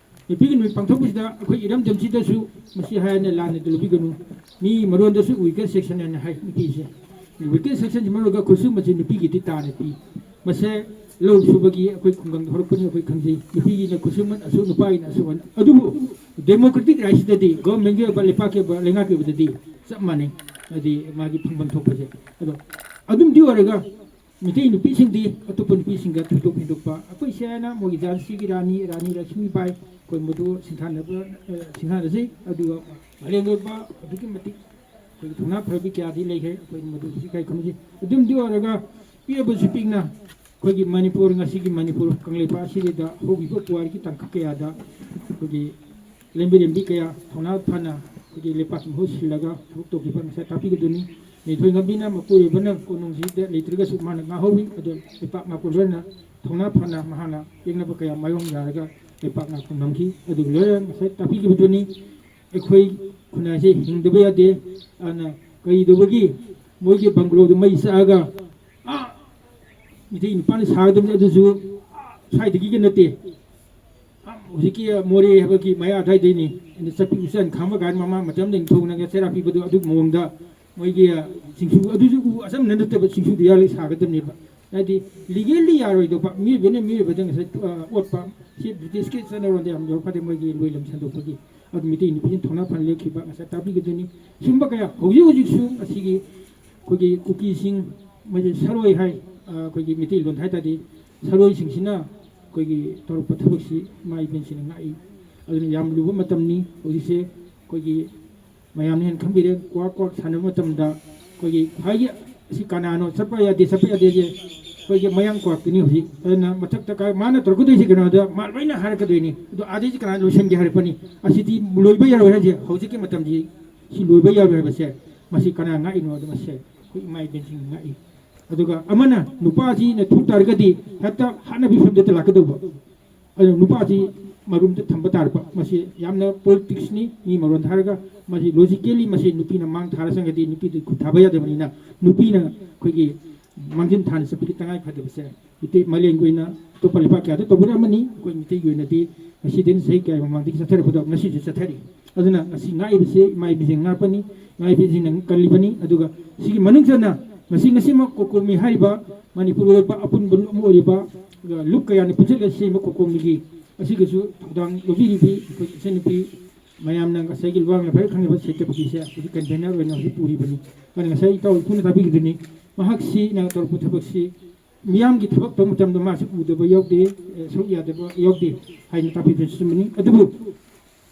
ꯅꯨꯄꯤꯒꯤ ꯅꯨꯃꯤꯠ ꯄꯥꯡꯊꯣꯛꯄꯁꯤꯗ ꯑꯩꯈꯣꯏ ꯏꯔꯝꯗꯝꯁꯤꯗꯁꯨ ꯃꯁꯤ ꯍꯥꯏꯅ ꯂꯥꯟꯅ ꯂꯧꯕꯤꯒꯅꯨ꯫ ꯃꯤ ꯃꯔꯣꯟꯗꯁꯨ weaker section ꯍꯥꯏꯅ ꯍꯥꯏ ꯅꯨꯄꯤꯁꯦ꯫ Weaker section ꯁꯤ ꯃꯔꯨ ꯑꯣꯏꯔꯒ ꯈꯨꯠꯁꯨꯃꯟꯁꯤ ꯅꯨꯄꯤꯒꯤꯗꯤ ꯇꯥꯅ ꯄꯤ꯫ ꯃꯁꯦ ꯂꯧ ꯁꯨꯕꯒꯤ ꯑꯩꯈꯣꯏ ꯈꯨꯡꯒꯪꯗ ꯍꯧꯔꯛꯄꯅꯤ, ꯑꯩꯈꯣꯏ ꯈꯪꯖꯩ꯫ ꯅꯨꯄꯤꯒꯤꯅ ꯈꯨꯠꯁꯨꯃꯟ ꯑꯁꯨꯛ, ꯅꯨꯄꯥꯒꯤꯅ ꯑꯁꯨꯛ ꯍꯥꯏꯅ꯫ ꯑꯗꯨꯕꯨ democratic rights ꯇꯗꯤ, government ꯀꯤ ꯑꯣꯏꯕ, ꯂꯩꯄꯥꯛꯀꯤ ꯑꯣꯏꯕ, ꯂꯩꯉꯥꯛꯀꯤ ꯑꯣꯏꯕꯗꯗꯤ ꯆꯞ ꯃꯥꯟꯅꯩ꯫ ꯍꯥꯏꯗꯤ ꯃꯥꯒꯤ ꯐꯪꯐꯝ ꯊꯣꯛꯄꯁꯦ꯫ ꯑꯗꯣ ꯑꯗꯨꯝꯗꯤ ꯑꯣꯏꯔꯒ ꯃꯤꯇꯩ ꯅꯨꯄꯤꯁꯤꯡꯗꯤ ꯑꯇꯣꯞꯄ ꯅꯨꯄꯤꯁꯤꯡꯒ ꯊꯣꯏꯗꯣꯛ ꯍꯦꯟꯗꯣꯛꯄ, ꯑꯩꯈꯣꯏ ꯁꯦꯅ ꯃꯣꯏꯒꯤ ꯖꯥꯟꯁꯤꯒꯤ ꯔꯥꯅꯤ, ꯔꯥꯅꯤ ꯂꯛꯁꯃꯤꯕꯥꯏ, ꯑꯩꯈꯣꯏ ꯃꯗꯨ ꯁꯤꯡꯊꯥꯅꯕ, ꯑ, ꯁꯤꯡꯊꯥꯅꯖꯩ꯫ ꯑꯗꯨꯒ ꯃꯥꯂꯦꯝ ꯑꯣꯏꯕ ꯑꯗꯨꯛꯀꯤ ꯃꯇꯤꯛ ꯑꯩꯈꯣꯏꯒꯤ ꯊꯧꯅꯥ ꯐꯔꯕꯤ ꯀꯌꯥꯗꯤ ꯂꯩꯈ꯭ꯔꯦ꯫ ꯑꯩꯈꯣꯏ ꯃꯗꯨ ꯏꯀꯥꯏ ꯈꯨꯝꯅꯖꯩ꯫ ꯑꯗꯨꯝꯗꯤ ꯑꯣꯏꯔꯒ ꯄꯤꯛꯑꯕꯁꯨ ꯄꯤꯛꯅ ꯑꯩꯈꯣꯏꯒꯤ ꯃꯅꯤꯄꯨꯔ, ꯉꯁꯤꯒꯤ ꯃꯅꯤꯄꯨꯔ ꯀꯪꯂꯩꯄꯥꯛ ꯑꯁꯤꯗ ꯍꯧꯈꯤꯕ ꯄꯨꯋꯥꯔꯤꯒꯤ ꯇꯥꯡꯀꯛ ꯀꯌꯥꯗ ꯑꯩꯈꯣꯏꯒꯤ ꯂꯝꯕꯤ ꯂꯝꯕꯤ ꯀꯌꯥ ꯊꯧꯅꯥ ꯐꯅ ꯑꯩꯈꯣꯏꯒꯤ ꯂꯩꯄꯥꯛꯀꯤ ꯃꯍꯨꯠ ꯁꯤꯜꯂꯒ ꯊꯕꯛ ꯇꯧꯈꯤꯕ ꯉꯁꯥꯏ ꯇꯥꯛꯄꯤꯒꯗꯨꯅꯤ꯫ ꯅꯦꯊꯣꯏ ꯉꯝꯕꯤꯅ ꯃꯄꯨꯔꯣꯏꯕꯅ ꯀꯣꯅꯨꯡꯁꯤꯗ ꯂꯩꯇ꯭ꯔꯒꯁꯨ ꯃꯥꯅ ꯉꯥꯍꯧꯋꯤ꯫ ꯑꯗꯣ ꯂꯩꯄꯥꯛ ꯉꯥꯛꯄ ꯂꯣꯏꯅ ꯊꯧꯅꯥ ꯐꯅ ꯃꯍꯥꯛꯅ ꯌꯦꯛꯅꯕ ꯀꯌꯥ ꯃꯥꯌꯣꯛ ꯌꯥꯔꯒ ꯂꯩꯄꯥꯛ ꯉꯥꯛꯄ ꯉꯝꯈꯤ꯫ ꯑꯗꯨꯒ ꯂꯣꯏꯅꯅ ꯉꯁꯥꯏ ꯇꯥꯛꯄꯤꯈꯤꯕꯗꯨꯅꯤ꯫ ꯑꯩꯈꯣꯏ ꯈꯨꯟꯅꯥꯏꯁꯦ ꯍꯤꯡꯗꯕ ꯌꯥꯗꯦ꯫ ꯑꯗꯨꯅ ꯀꯩꯗꯧꯕꯒꯤ ꯃꯣꯏꯒꯤ ꯕꯪꯒ꯭ꯂꯣꯗꯨ ꯃꯩ ꯆꯥꯛꯑꯒ, ꯑꯥ, ꯃꯤꯇꯩ ꯅꯨꯄꯥꯅ ꯁꯥꯒꯗꯕꯅꯤ, ꯑꯗꯨꯁꯨ, ꯑꯥ, ꯁ꯭ꯋꯥꯏꯗꯒꯤꯒ ꯅꯠꯇꯦ꯫ ꯑꯥ, ꯍꯧꯖꯤꯛꯀꯤ ꯃꯣꯔꯦ ꯍꯥꯏꯕꯒꯤ ꯃꯌꯥ ꯑꯗ꯭ꯋꯥꯏꯗꯩꯅꯤ꯫ ꯑꯗ ꯆꯠꯄꯤ ꯎꯆꯥꯟ ꯈꯥꯝꯕ ꯀꯥꯏꯅ ꯃꯃꯥꯡ ꯃꯇꯝꯗ ꯅꯤꯡꯊꯧꯅꯒ ꯆꯩꯔꯥꯛ ꯄꯤꯕꯗꯣ ꯑꯗꯨ ꯃꯑꯣꯡꯗ ꯃꯣꯏꯒꯤ, ꯑ, ꯆꯤꯡꯁꯨ ꯑꯗꯨꯁꯨ ꯎ ꯑꯆꯝꯕꯅ ꯅꯠꯇꯕ ꯆꯤꯡꯁꯨꯗ ꯌꯥꯜꯂꯒ ꯁꯥꯒꯗꯕꯅꯦꯕ꯫ ꯍꯥꯏꯗꯤ legally ꯌꯥꯔꯣꯏꯗꯧꯕ, ꯃꯤꯑꯣꯏꯕꯅ ꯃꯤꯑꯣꯏꯕꯗ ꯉꯁꯥꯏ, ꯑ, ꯑꯣꯠꯄ, ꯁꯤ ꯕ꯭ꯔꯤꯇꯤꯁꯀꯤ ꯆꯠꯅꯔꯣꯟꯗ ꯌꯥꯝ ꯌꯧꯔꯛꯄꯗ ꯃꯣꯏꯒꯤ ꯂꯣꯏ ꯂꯝ ꯁꯟꯗꯣꯛꯄꯒꯤ꯫ ꯑꯗꯨ ꯃꯤꯇꯩ ꯅꯨꯄꯤꯁꯤꯡ ꯊꯧꯅꯥ ꯐꯅ ꯂꯦꯞꯈꯤꯕ ꯉꯁꯥꯏ ꯇꯥꯛꯄꯤꯒꯗꯣꯏꯅꯤ꯫ ꯁꯤꯒꯨꯝꯕ ꯀꯌꯥ ꯍꯧꯖꯤꯛ ꯍꯧꯖꯤꯛꯁꯨ ꯑꯁꯤꯒꯤ ꯑꯩꯈꯣꯏꯒꯤ ꯀꯨꯀꯤꯁꯤꯡ, ꯃꯁꯤ ꯁꯔꯣꯏ ꯍꯥꯏ, ꯑ, ꯑꯩꯈꯣꯏꯒꯤ ꯃꯤꯇꯩꯂꯣꯟꯗ ꯍꯥꯏ ꯇꯥꯔꯗꯤ ꯁꯔꯣꯏꯁꯤꯡꯁꯤꯅ ꯑꯩꯈꯣꯏꯒꯤ ꯇꯧꯔꯛꯄ ꯊꯕꯛꯁꯤ ꯏꯃꯥ ꯏꯕꯦꯟꯁꯤꯡꯅ ꯉꯥꯛꯏ꯫ ꯑꯗꯨꯅ ꯌꯥꯝ ꯂꯨꯕ ꯃꯇꯝꯅꯤ ꯍꯧꯖꯤꯛꯁꯦ꯫ ꯑꯩꯈꯣꯏꯒꯤ ꯃꯌꯥꯝꯅ ꯍꯦꯟꯅ ꯈꯪꯕꯤꯔꯦ, ꯀ꯭ꯋꯥꯛ ꯀ꯭ꯋꯥꯛ ꯁꯥꯟꯅꯕ ꯃꯇꯝꯗ ꯑꯩꯈꯣꯏꯒꯤ ꯈ꯭ꯋꯥꯏꯒꯤ ꯑꯁꯤ ꯀꯅꯥꯅꯣ, ꯆꯠꯄ ꯌꯥꯗꯦ, ꯆꯠꯄ ꯌꯥꯗꯦꯁꯦ ꯑꯩꯈꯣꯏꯒꯤ ꯃꯌꯥꯡ ꯀ꯭ꯋꯥꯛꯇꯨꯅꯤ ꯍꯧꯖꯤꯛ꯫ ꯑꯗꯨꯅ ꯃꯊꯛꯇ ꯀꯥ-, ꯃꯥꯅ ꯇꯧꯔꯛꯀꯗꯣꯏꯁꯦ ꯀꯩꯅꯣꯗ ꯃꯥ ꯂꯣꯏꯅ ꯍꯥꯏꯔꯛꯀꯗꯣꯏꯅꯤ꯫ ꯑꯗꯣ ꯑꯥꯗꯩꯁꯦ ꯀꯅꯥꯅ ꯂꯣꯏꯁꯟꯒꯦ ꯍꯥꯏꯔꯛꯄꯅꯤ꯫ ꯑꯁꯤꯗꯤ ꯂꯣꯏꯕ ꯌꯥꯔꯣꯏ ꯍꯥꯏꯁꯦ, ꯍꯧꯖꯤꯛꯀꯤ ꯃꯇꯝꯁꯤ ꯁꯤ ꯂꯣꯏꯕ ꯌꯥꯔꯣꯏ ꯍꯥꯏꯕꯁꯦ ꯃꯁꯤ ꯀꯅꯥ ꯉꯥꯛꯏꯅꯣ? ꯑꯗꯨ ꯃꯁꯦ ꯑꯩꯈꯣꯏ ꯏꯃꯥ ꯏꯕꯦꯟꯁꯤꯡꯅ ꯉꯥꯛꯏ꯫ ꯑꯗꯨꯒ ꯑꯃꯅ ꯅꯨꯄꯥꯁꯤꯅ ꯊꯣꯛ ꯇꯥꯔꯒꯗꯤ ꯍꯦꯛꯇ ꯍꯥꯠꯅꯕꯤ ꯐꯤꯕꯝꯗ ꯂꯥꯛꯀꯗꯧꯕ꯫ ꯑꯗꯨ ꯅꯨꯄꯥꯁꯤ ꯃꯔꯨꯝꯗ ꯊꯝꯕ ꯇꯥꯔꯛꯄ꯫ ꯃꯁꯤ ꯌꯥꯝꯅ ꯄꯣꯂꯤꯇꯤꯛꯁꯅꯤ꯫ ꯃꯤ ꯃꯔꯣꯟ ꯊꯥꯔꯒ ꯃꯁꯤ ꯂꯣꯖꯤꯀꯦꯜꯂꯤ ꯃꯁꯤ ꯅꯨꯄꯤꯅ ꯃꯥꯡ ꯊꯥꯔ ꯆꯪꯒꯗꯤ ꯅꯨꯄꯤꯗꯨ ꯈꯨꯠ ꯊꯥꯕ ꯌꯥꯗꯕꯅꯤꯅ ꯅꯨꯄꯤꯅ ꯑꯩꯈꯣꯏꯒꯤ ꯃꯥꯡꯖꯤꯟ ꯊꯥꯅ ꯆꯠꯄꯒꯤ ꯇꯉꯥꯏ ꯐꯗꯕꯁꯦ ꯃꯤꯇꯩ ꯃꯥꯂꯦꯝꯒꯤ ꯑꯣꯏꯅ ꯑꯇꯣꯞꯄ ꯂꯩꯕꯥꯛ ꯀꯌꯥꯗ ꯇꯧꯕꯤꯔꯝꯃꯅꯤ꯫ ꯑꯩꯈꯣꯏ ꯃꯤꯇꯩꯒꯤ ꯑꯣꯏꯅꯗꯤ ꯉꯁꯤꯗꯒꯤ ꯆꯍꯤ ꯀꯌꯥꯒꯤ ꯃꯃꯥꯡꯗꯒꯤ ꯆꯠꯊꯔꯛꯄꯗꯣ ꯉꯁꯤꯁꯨ ꯆꯠꯊꯔꯤ꯫ ꯑꯗꯨꯅ ꯉꯁꯤ ꯉꯥꯛꯏꯕꯁꯤ ꯏꯃꯥ ꯏꯕꯦꯟꯁꯤꯡ ꯉꯥꯛꯄꯅꯤ, ꯏꯃꯥ ꯏꯕꯦꯟꯁꯤꯡꯅ ꯀꯜꯂꯤꯕꯅꯤ꯫ ꯑꯗꯨꯒ ꯁꯤꯒꯤ ꯃꯅꯨꯡ ꯆꯟꯅ ꯉꯁꯤ, ꯉꯁꯤꯃꯛ ꯀꯣꯀꯣꯃꯤ ꯍꯥꯏꯔꯤꯕ ꯃꯅꯤꯄꯨꯔ ꯑꯣꯏꯕ ꯑꯄꯨꯟꯕ ꯂꯨꯞ ꯑꯃ ꯑꯣꯏꯔꯤꯕ, ꯑꯗꯨꯒ ꯂꯨꯞ ꯀꯌꯥꯅ ꯄꯨꯟꯁꯤꯜꯂꯒ ꯁꯦꯝꯕ ꯀꯣꯀꯣꯃꯤꯒꯤ ꯑꯁꯤꯒꯁꯨ ꯊꯧꯗꯥꯡ ꯂꯧꯕꯤꯔꯤꯕꯤ ꯑꯩꯈꯣꯏ ꯏꯆꯟꯅꯨꯄꯤ ꯃꯌꯥꯝꯅ ꯉꯁꯥꯏꯒꯤ ꯂꯨꯋꯥꯡ ꯂꯝꯐꯦꯜ ꯈꯪꯅꯕ ꯁꯦꯅꯥꯄꯇꯤꯁꯦ ꯍꯧꯖꯤꯛ ꯀꯟꯚꯦꯅꯔ ꯑꯣꯏꯅ ꯍꯧꯖꯤꯛ ꯄꯨꯔꯤꯕꯅꯤ꯫ ꯑꯗꯨꯅ ꯉꯁꯥꯏ ꯏꯇꯥꯎ ꯏꯄꯨꯅ ꯇꯥꯛꯄꯤꯈꯤꯗꯨꯅꯤ, ꯃꯍꯥꯛꯁꯤꯅ ꯇꯧꯔꯛꯄ ꯊꯕꯛꯁꯤ ꯃꯤꯌꯥꯝꯒꯤ ꯊꯕꯛ ꯇꯧꯕ ꯃꯇꯝꯗ ꯃꯥꯁꯨ ꯎꯗꯕ ꯌꯥꯎꯗꯦ, ꯑꯦ, ꯁꯔꯨꯛ ꯌꯥꯗꯕ ꯌꯥꯎꯗꯦ ꯍꯥꯏꯅ ꯇꯥꯛꯄꯤꯕꯁꯨ ꯆꯨꯝꯕꯅꯤ꯫ ꯑꯗꯨꯕꯨ,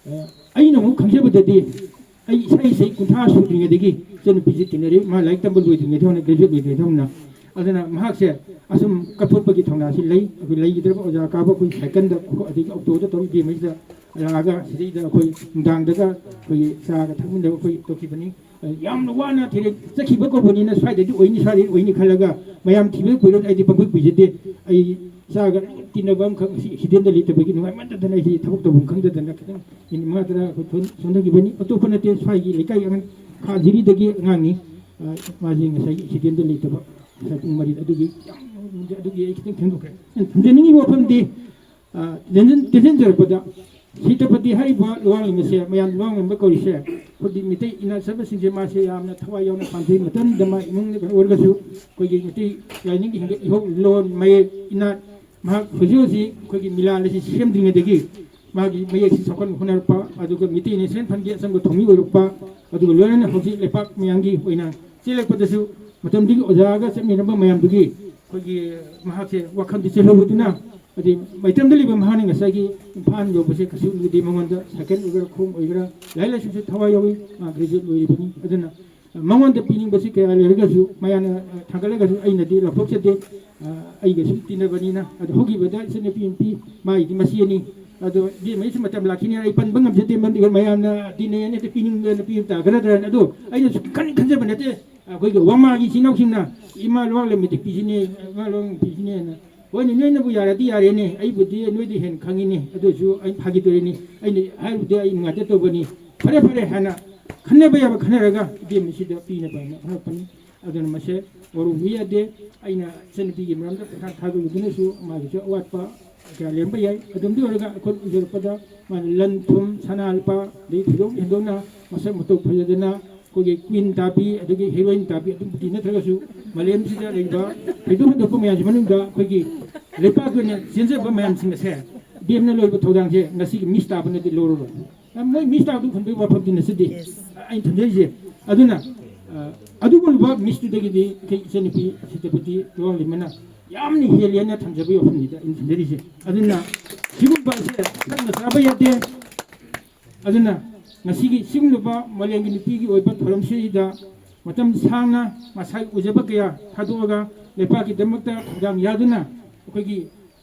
ꯑꯦ, ꯑꯩꯅ ꯑꯃꯨꯛ ꯈꯪꯖꯕꯗꯗꯤ ꯑꯩ ꯏꯁꯥ ꯏꯁꯩ ꯀꯨꯟꯊ꯭ꯔꯥ ꯁꯨꯗ꯭ꯔꯤꯉꯩꯗꯒꯤ ꯏꯆꯟꯅꯨꯄꯤꯁꯤ ꯇꯤꯟꯅꯔꯤ꯫ ꯃꯥ ꯂꯥꯏꯔꯤꯛ ꯇꯝꯕ ꯂꯣꯏꯗ꯭ꯔꯤꯉꯩꯗ ꯍꯧꯅ, ꯒ꯭ꯔꯦꯖꯨꯋꯦꯠ ꯂꯣꯏꯗ꯭ꯔꯤꯉꯩꯗ ꯍꯧꯅ ꯑꯗꯨꯅ ꯃꯍꯥꯛꯁꯦ ꯑꯁꯨꯝ ꯀꯠꯊꯣꯛꯄꯒꯤ ꯊꯧꯅꯥꯁꯤ ꯂꯩ꯫ ꯑꯩꯈꯣꯏ ꯂꯩꯈꯤꯗ꯭ꯔꯕ ꯑꯣꯖꯥ ꯀꯥꯕ ꯑꯩꯈꯣꯏ ꯁꯥꯏꯀꯜꯗ, ꯑꯗꯒꯤ ꯑꯣꯇꯣꯗ ꯇꯧꯔ ꯏꯕꯦꯝꯃꯩꯁꯤꯗ ꯂꯥꯛꯑꯒ ꯁꯤꯗꯩꯗ ꯑꯩꯈꯣꯏ ꯅꯨꯡꯗꯥꯡꯗꯒ ꯑꯩꯈꯣꯏꯒꯤ ꯆꯥꯒ ꯊꯛꯃꯤꯟꯅꯕ ꯑꯩꯈꯣꯏ ꯇꯧꯈꯤꯕꯅꯤ꯫ ꯑ, ꯌꯥꯝꯅ ꯋꯥꯅ ꯊꯤꯔꯦ, ꯆꯠꯈꯤꯕ ꯀꯧꯕꯅꯤꯅ ꯁ꯭ꯋꯥꯏꯗꯗꯤ ꯑꯣꯏꯅꯤ, ꯁ꯭ꯋꯥꯏꯗꯗꯤ ꯑꯣꯏꯅꯤ ꯈꯜꯂꯒ ꯃꯌꯥꯝ ꯊꯤꯕ ꯀꯨꯏꯔꯣꯏ꯫ ꯑꯩꯗꯤ ꯄꯪꯀꯨꯏ ꯀꯨꯏꯖꯗꯦ꯫ ꯑꯩ ꯏꯆꯥꯒ ꯇꯤꯟꯅꯕ ꯑꯃꯈꯛ ꯉꯁꯤ ꯑꯦꯛꯁꯤꯗꯦꯟꯗ ꯂꯩꯇꯕꯒꯤ ꯅꯨꯡꯉꯥꯏꯃꯟꯗꯗꯅ ꯑꯩꯁꯤ ꯊꯕꯛ ꯇꯧꯐꯝ ꯈꯪꯗꯗꯅ ꯈꯤꯇꯪ ꯃꯤꯅꯤꯠ ꯃꯉꯥ ꯇꯔꯥ ꯑꯩꯈꯣꯏ ꯊꯣꯟ-, ꯆꯣꯟꯊꯈꯤꯕꯅꯤ꯫ ꯑꯇꯣꯞꯄ ꯅꯠꯇꯦ, ꯁ꯭ꯋꯥꯏꯒꯤ ꯂꯩꯀꯥꯏꯒꯤ ꯑꯉꯥꯡ ꯈꯥ ꯖꯤꯔꯤꯗꯒꯤ ꯑꯉꯥꯡꯅꯤ꯫ ꯑ, ꯃꯥꯁꯤ ꯉꯁꯥꯏ ꯑꯦꯛꯁꯤꯗꯦꯟꯗ ꯂꯩꯇꯕ ꯉꯁꯥꯏ ꯄꯨꯡ ꯃꯔꯤꯗ꯫ ꯑꯗꯨꯒꯤ ꯌꯥꯝ, ꯑꯗꯨꯒꯤ ꯑꯩ ꯈꯤꯇꯪ ꯊꯦꯡꯗꯣꯛꯈ꯭ꯔꯦ꯫ ꯑꯩꯅ ꯊꯝꯖꯅꯤꯡꯉꯤꯕ ꯋꯥꯐꯝꯗꯤ, ꯑ, ꯇꯦꯟꯖꯟ-, ꯇꯦꯟꯖꯟꯖꯔꯛꯄꯗ ꯁꯤꯇꯄꯇꯤ ꯍꯥꯏꯔꯤꯕ ꯂꯨꯋꯥꯡꯂꯦꯝꯕꯁꯦ, ꯃꯌꯥꯝ ꯂꯨꯋꯥꯡꯂꯦꯝꯕ ꯀꯧꯔꯤꯁꯦ ꯑꯩꯈꯣꯏꯒꯤ ꯃꯤꯇꯩ ꯏꯅꯥꯠ ꯆꯠꯄꯁꯤꯡꯁꯦ ꯃꯥꯁꯦ ꯌꯥꯝꯅ ꯊꯋꯥꯏ ꯌꯥꯎꯅ ꯄꯥꯝꯖꯩ꯫ ꯃꯇꯝꯗ ꯃꯥ ꯏꯃꯨꯡꯗ ꯀꯩꯅꯣ ꯑꯣꯏꯔꯒꯁꯨ ꯑꯩꯈꯣꯏꯒꯤ ꯃꯤꯇꯩ ꯂꯥꯏꯅꯤꯡꯒꯤ ꯍꯤꯡꯒꯠ ꯏꯍꯧ, ꯂꯣꯟ, ꯃꯌꯦꯛ, ꯏꯅꯥꯠ, ꯃꯍꯥꯛ ꯍꯧꯖꯤꯛ ꯍꯧꯖꯤꯛ ꯑꯩꯈꯣꯏꯒꯤ ꯃꯤꯂꯥꯟ ꯑꯁꯤ ꯁꯦꯝꯗ꯭ꯔꯤꯉꯩꯗꯒꯤ ꯃꯥꯒꯤ ꯃꯌꯦꯛꯁꯤ ꯆꯥꯎꯈꯠꯅ ꯍꯣꯠꯅꯔꯛꯄ, ꯑꯗꯨꯒ ꯃꯤꯇꯩ ꯅꯦꯁꯅꯦꯜ ꯐꯟꯒꯤ ꯑꯆꯪꯕ ꯊꯧꯃꯤ ꯑꯣꯏꯔꯛꯄ, ꯑꯗꯨꯒ ꯂꯣꯏꯅꯅ ꯍꯧꯖꯤꯛ ꯂꯩꯄꯥꯛ ꯃꯌꯥꯝꯒꯤ ꯑꯣꯏꯅ ꯆꯦꯜꯂꯛꯄꯗꯁꯨ ꯃꯇꯝꯗꯨꯒꯤ ꯑꯣꯖꯥꯒ ꯆꯠꯃꯤꯟꯅꯔꯝꯕ ꯃꯌꯥꯝꯗꯨꯒꯤ ꯑꯩꯈꯣꯏꯒꯤ ꯃꯍꯥꯛꯁꯦ ꯋꯥꯈꯜꯗꯤ ꯆꯦꯜꯍꯧꯕꯗꯨꯅ, ꯍꯥꯏꯗꯤ ꯃꯩꯇꯝꯗ ꯂꯩꯕ ꯃꯍꯥꯛꯅ ꯉꯁꯥꯏꯒꯤ ꯏꯝꯐꯥꯜ ꯌꯧꯕꯁꯦ ꯀꯩꯁꯨ ꯂꯨꯗꯦ꯫ ꯃꯉꯣꯟꯗ ꯁꯥꯏꯀꯜ ꯑꯣꯏꯒꯦꯔꯥ, ꯈꯣꯡ ꯑꯣꯏꯒꯦꯔꯥ, ꯂꯥꯏꯔꯤꯛ ꯂꯥꯏꯁꯨꯁꯨ ꯊꯋꯥꯏ ꯌꯥꯎꯏ꯫ ꯃꯥ ꯒ꯭ꯔꯦꯖꯨꯑꯦꯠ ꯂꯣꯏꯔꯤꯕꯅꯤ꯫ ꯑꯗꯨꯅ ꯃꯉꯣꯟꯗ ꯄꯤꯅꯤꯡꯕꯁꯤ ꯀꯌꯥ ꯂꯩꯔꯒꯁꯨ, ꯃꯌꯥꯝꯅ, ꯑ, ꯊꯥꯡꯒꯠꯂꯒꯁꯨ ꯑꯩꯅꯗꯤ ꯂꯧꯊꯣꯛꯆꯗꯦ꯫ ꯑ, ꯑꯩꯒ ꯁꯨꯝ ꯇꯤꯟꯅꯕꯅꯤꯅ꯫ ꯑꯗꯣ ꯍꯧꯈꯤꯕꯗ ꯏꯆꯟꯅꯨꯄꯤ ꯅꯨꯄꯤ ꯃꯥꯒꯤꯗꯤ ꯃꯆꯦꯅꯤ꯫ ꯑꯗꯣ ꯏꯕꯦꯝꯃꯩꯁꯨ ꯃꯇꯝ ꯂꯥꯛꯈꯤꯅꯤ, ꯑꯩ ꯄꯟꯕ ꯉꯝꯖꯗꯦ, ꯃꯔꯝꯗꯤ ꯃꯌꯥꯝꯅ ꯇꯤꯟꯅꯩ ꯍꯥꯏꯅ ꯍꯦꯛꯇ ꯄꯤꯅꯤꯡꯗꯅ ꯄꯤꯕ ꯇꯥꯒꯗ꯭ꯔꯥꯅ꯫ ꯑꯗꯣ ꯑꯩꯅ ꯁꯨꯝ ꯈꯟ ꯈꯟꯖꯕ ꯅꯠꯇꯦ꯫ ꯑꯩꯈꯣꯏꯒꯤ ꯋꯥꯃꯥꯒꯤ ꯏꯆꯤꯟ ꯏꯅꯥꯎꯁꯤꯡꯅ ꯏꯃꯥ ꯂꯨꯋꯥꯡꯂꯦꯝꯕꯤꯗ ꯄꯤꯁꯤꯅꯦ, ꯏꯃꯥ ꯂꯨꯋꯥꯡꯂꯦꯝꯕꯤꯗ ꯄꯤꯁꯤꯅꯦꯅ꯫ ꯍꯣꯏꯅꯦ, ꯅꯣꯏꯅꯕꯨ ꯌꯥꯔꯗꯤ ꯌꯥꯔꯦꯅꯦ, ꯑꯩꯕꯨꯗꯤ ꯅꯣꯏꯗꯤ ꯍꯦꯟꯅ ꯈꯪꯉꯤꯅꯦ, ꯑꯗꯨ ꯑꯣꯏꯔꯁꯨ ꯑꯩ ꯐꯥꯒꯤ ꯇꯧꯔꯤꯅꯤ, ꯑꯩꯅ ꯍꯥꯏꯔꯨꯕꯗꯤ ꯑꯩ ꯅꯨꯡꯉꯥꯏꯇ ꯇꯧꯕꯅꯤ, ꯐꯔꯦ ꯐꯔꯦ ꯍꯥꯏꯅ ꯈꯟꯅꯕ ꯌꯥꯕ ꯈꯟꯅꯔꯒ ꯏꯕꯦꯝꯃꯁꯤꯗ ꯄꯤꯅꯕ ꯍꯥꯏꯅ ꯍꯣꯠꯅꯔꯛꯄꯅꯤ꯫ ꯑꯗꯨꯅ ꯃꯁꯦ ꯋꯥꯔꯧꯕꯤꯕ ꯌꯥꯗꯦ꯫ ꯑꯩꯅ ꯏꯆꯟꯅꯨꯄꯤꯒꯤ ꯃꯔꯝꯗ ꯄꯩꯁꯥ ꯊꯥꯗꯕꯗꯨꯅꯁꯨ ꯃꯥꯒꯤꯁꯨ ꯑꯋꯥꯠꯄ ꯀꯌꯥ ꯂꯩꯔꯝꯕ ꯌꯥꯏ꯫ ꯑꯗꯨꯝꯗꯤ ꯑꯣꯏꯔꯒ ꯑꯩꯈꯣꯏ ꯎꯖꯔꯛꯄꯗ ꯃꯥꯅ ꯂꯟ ꯊꯨꯝ, ꯁꯅꯥ ꯂꯨꯄꯥ, ꯑꯗꯩ ꯊꯣꯏꯗꯣꯛ ꯍꯦꯟꯗꯣꯛꯅ ꯃꯁꯛ ꯃꯇꯧ ꯐꯖꯗꯅ ꯑꯩꯈꯣꯏꯒꯤ ꯀ꯭ꯋꯤꯟ ꯇꯥꯕꯤ, ꯑꯗꯒꯤ ꯍꯦꯔꯣꯏꯟ ꯇꯥꯕꯤ ꯑꯗꯨꯕꯨꯗꯤ ꯅꯠꯇ꯭ꯔꯒꯁꯨ ꯃꯥꯂꯦꯝꯁꯤꯗ ꯂꯩꯕ ꯊꯣꯏꯗꯣꯛ ꯍꯦꯟꯗꯣꯛꯄ ꯃꯌꯥꯝꯁꯤ ꯃꯅꯨꯡꯗ ꯑꯩꯈꯣꯏꯒꯤ ꯂꯩꯄꯥꯛꯀꯤ ꯑꯣꯏꯅ ꯆꯦꯟꯖꯕ ꯃꯌꯥꯝꯁꯤꯡ ꯑꯁꯦ ꯏꯕꯦꯝꯅ ꯂꯣꯏꯕ ꯊꯧꯗꯥꯡꯁꯦ ꯉꯁꯤꯒꯤ ꯃꯤꯁ ꯇꯥꯕꯅꯗꯤ ꯂꯧꯔꯔꯣꯏ꯫ ꯃꯣꯏ ꯃꯤꯁ ꯇꯥꯕꯗꯨ ꯈꯟꯕꯒꯤ ꯋꯥꯐꯝꯗꯤ ꯅꯠꯆꯗꯦ꯫ ꯑꯩꯅ ꯊꯝꯖꯔꯤꯁꯦ꯫ ꯑꯗꯨꯅ, ꯑ, ꯑꯗꯨꯒꯨꯝꯂꯕ ꯃꯤꯁꯇꯨꯗꯒꯤꯗꯤ ꯑꯩꯈꯣꯏ ꯏꯆꯟꯅꯨꯄꯤ ꯁꯤꯇꯄꯇꯤ ꯂꯨꯋꯥꯡꯂꯦꯝꯕꯅ ꯌꯥꯝꯅ ꯍꯦꯜꯂꯤ ꯍꯥꯏꯅ ꯊꯝꯖꯕꯒꯤ ꯋꯥꯐꯝꯅꯤꯗ ꯑꯩꯅ ꯊꯝꯖꯔꯤꯁꯦ꯫ ꯑꯗꯨꯅ ꯁꯤꯒꯨꯝꯕ ꯑꯁꯦ ꯇꯞꯅ ꯆꯥꯕ ꯌꯥꯗꯦ꯫ ꯑꯗꯨꯅ ꯉꯁꯤꯒꯤ ꯁꯤꯒꯨꯝꯂꯕ ꯃꯥꯂꯦꯝꯒꯤ ꯅꯨꯄꯤꯒꯤ ꯑꯣꯏꯕ ꯊꯧꯔꯝꯁꯤꯗ ꯃꯇꯝ ꯁꯥꯡꯅ ꯃꯁꯥꯒꯤ ꯑꯣꯏꯖꯕ ꯀꯌꯥ ꯊꯥꯗꯣꯛꯑꯒ ꯂꯩꯄꯥꯛꯀꯤꯗꯃꯛꯇ ꯊꯧꯗꯥꯡ ꯌꯥꯗꯨꯅ ꯑꯩꯈꯣꯏꯒꯤ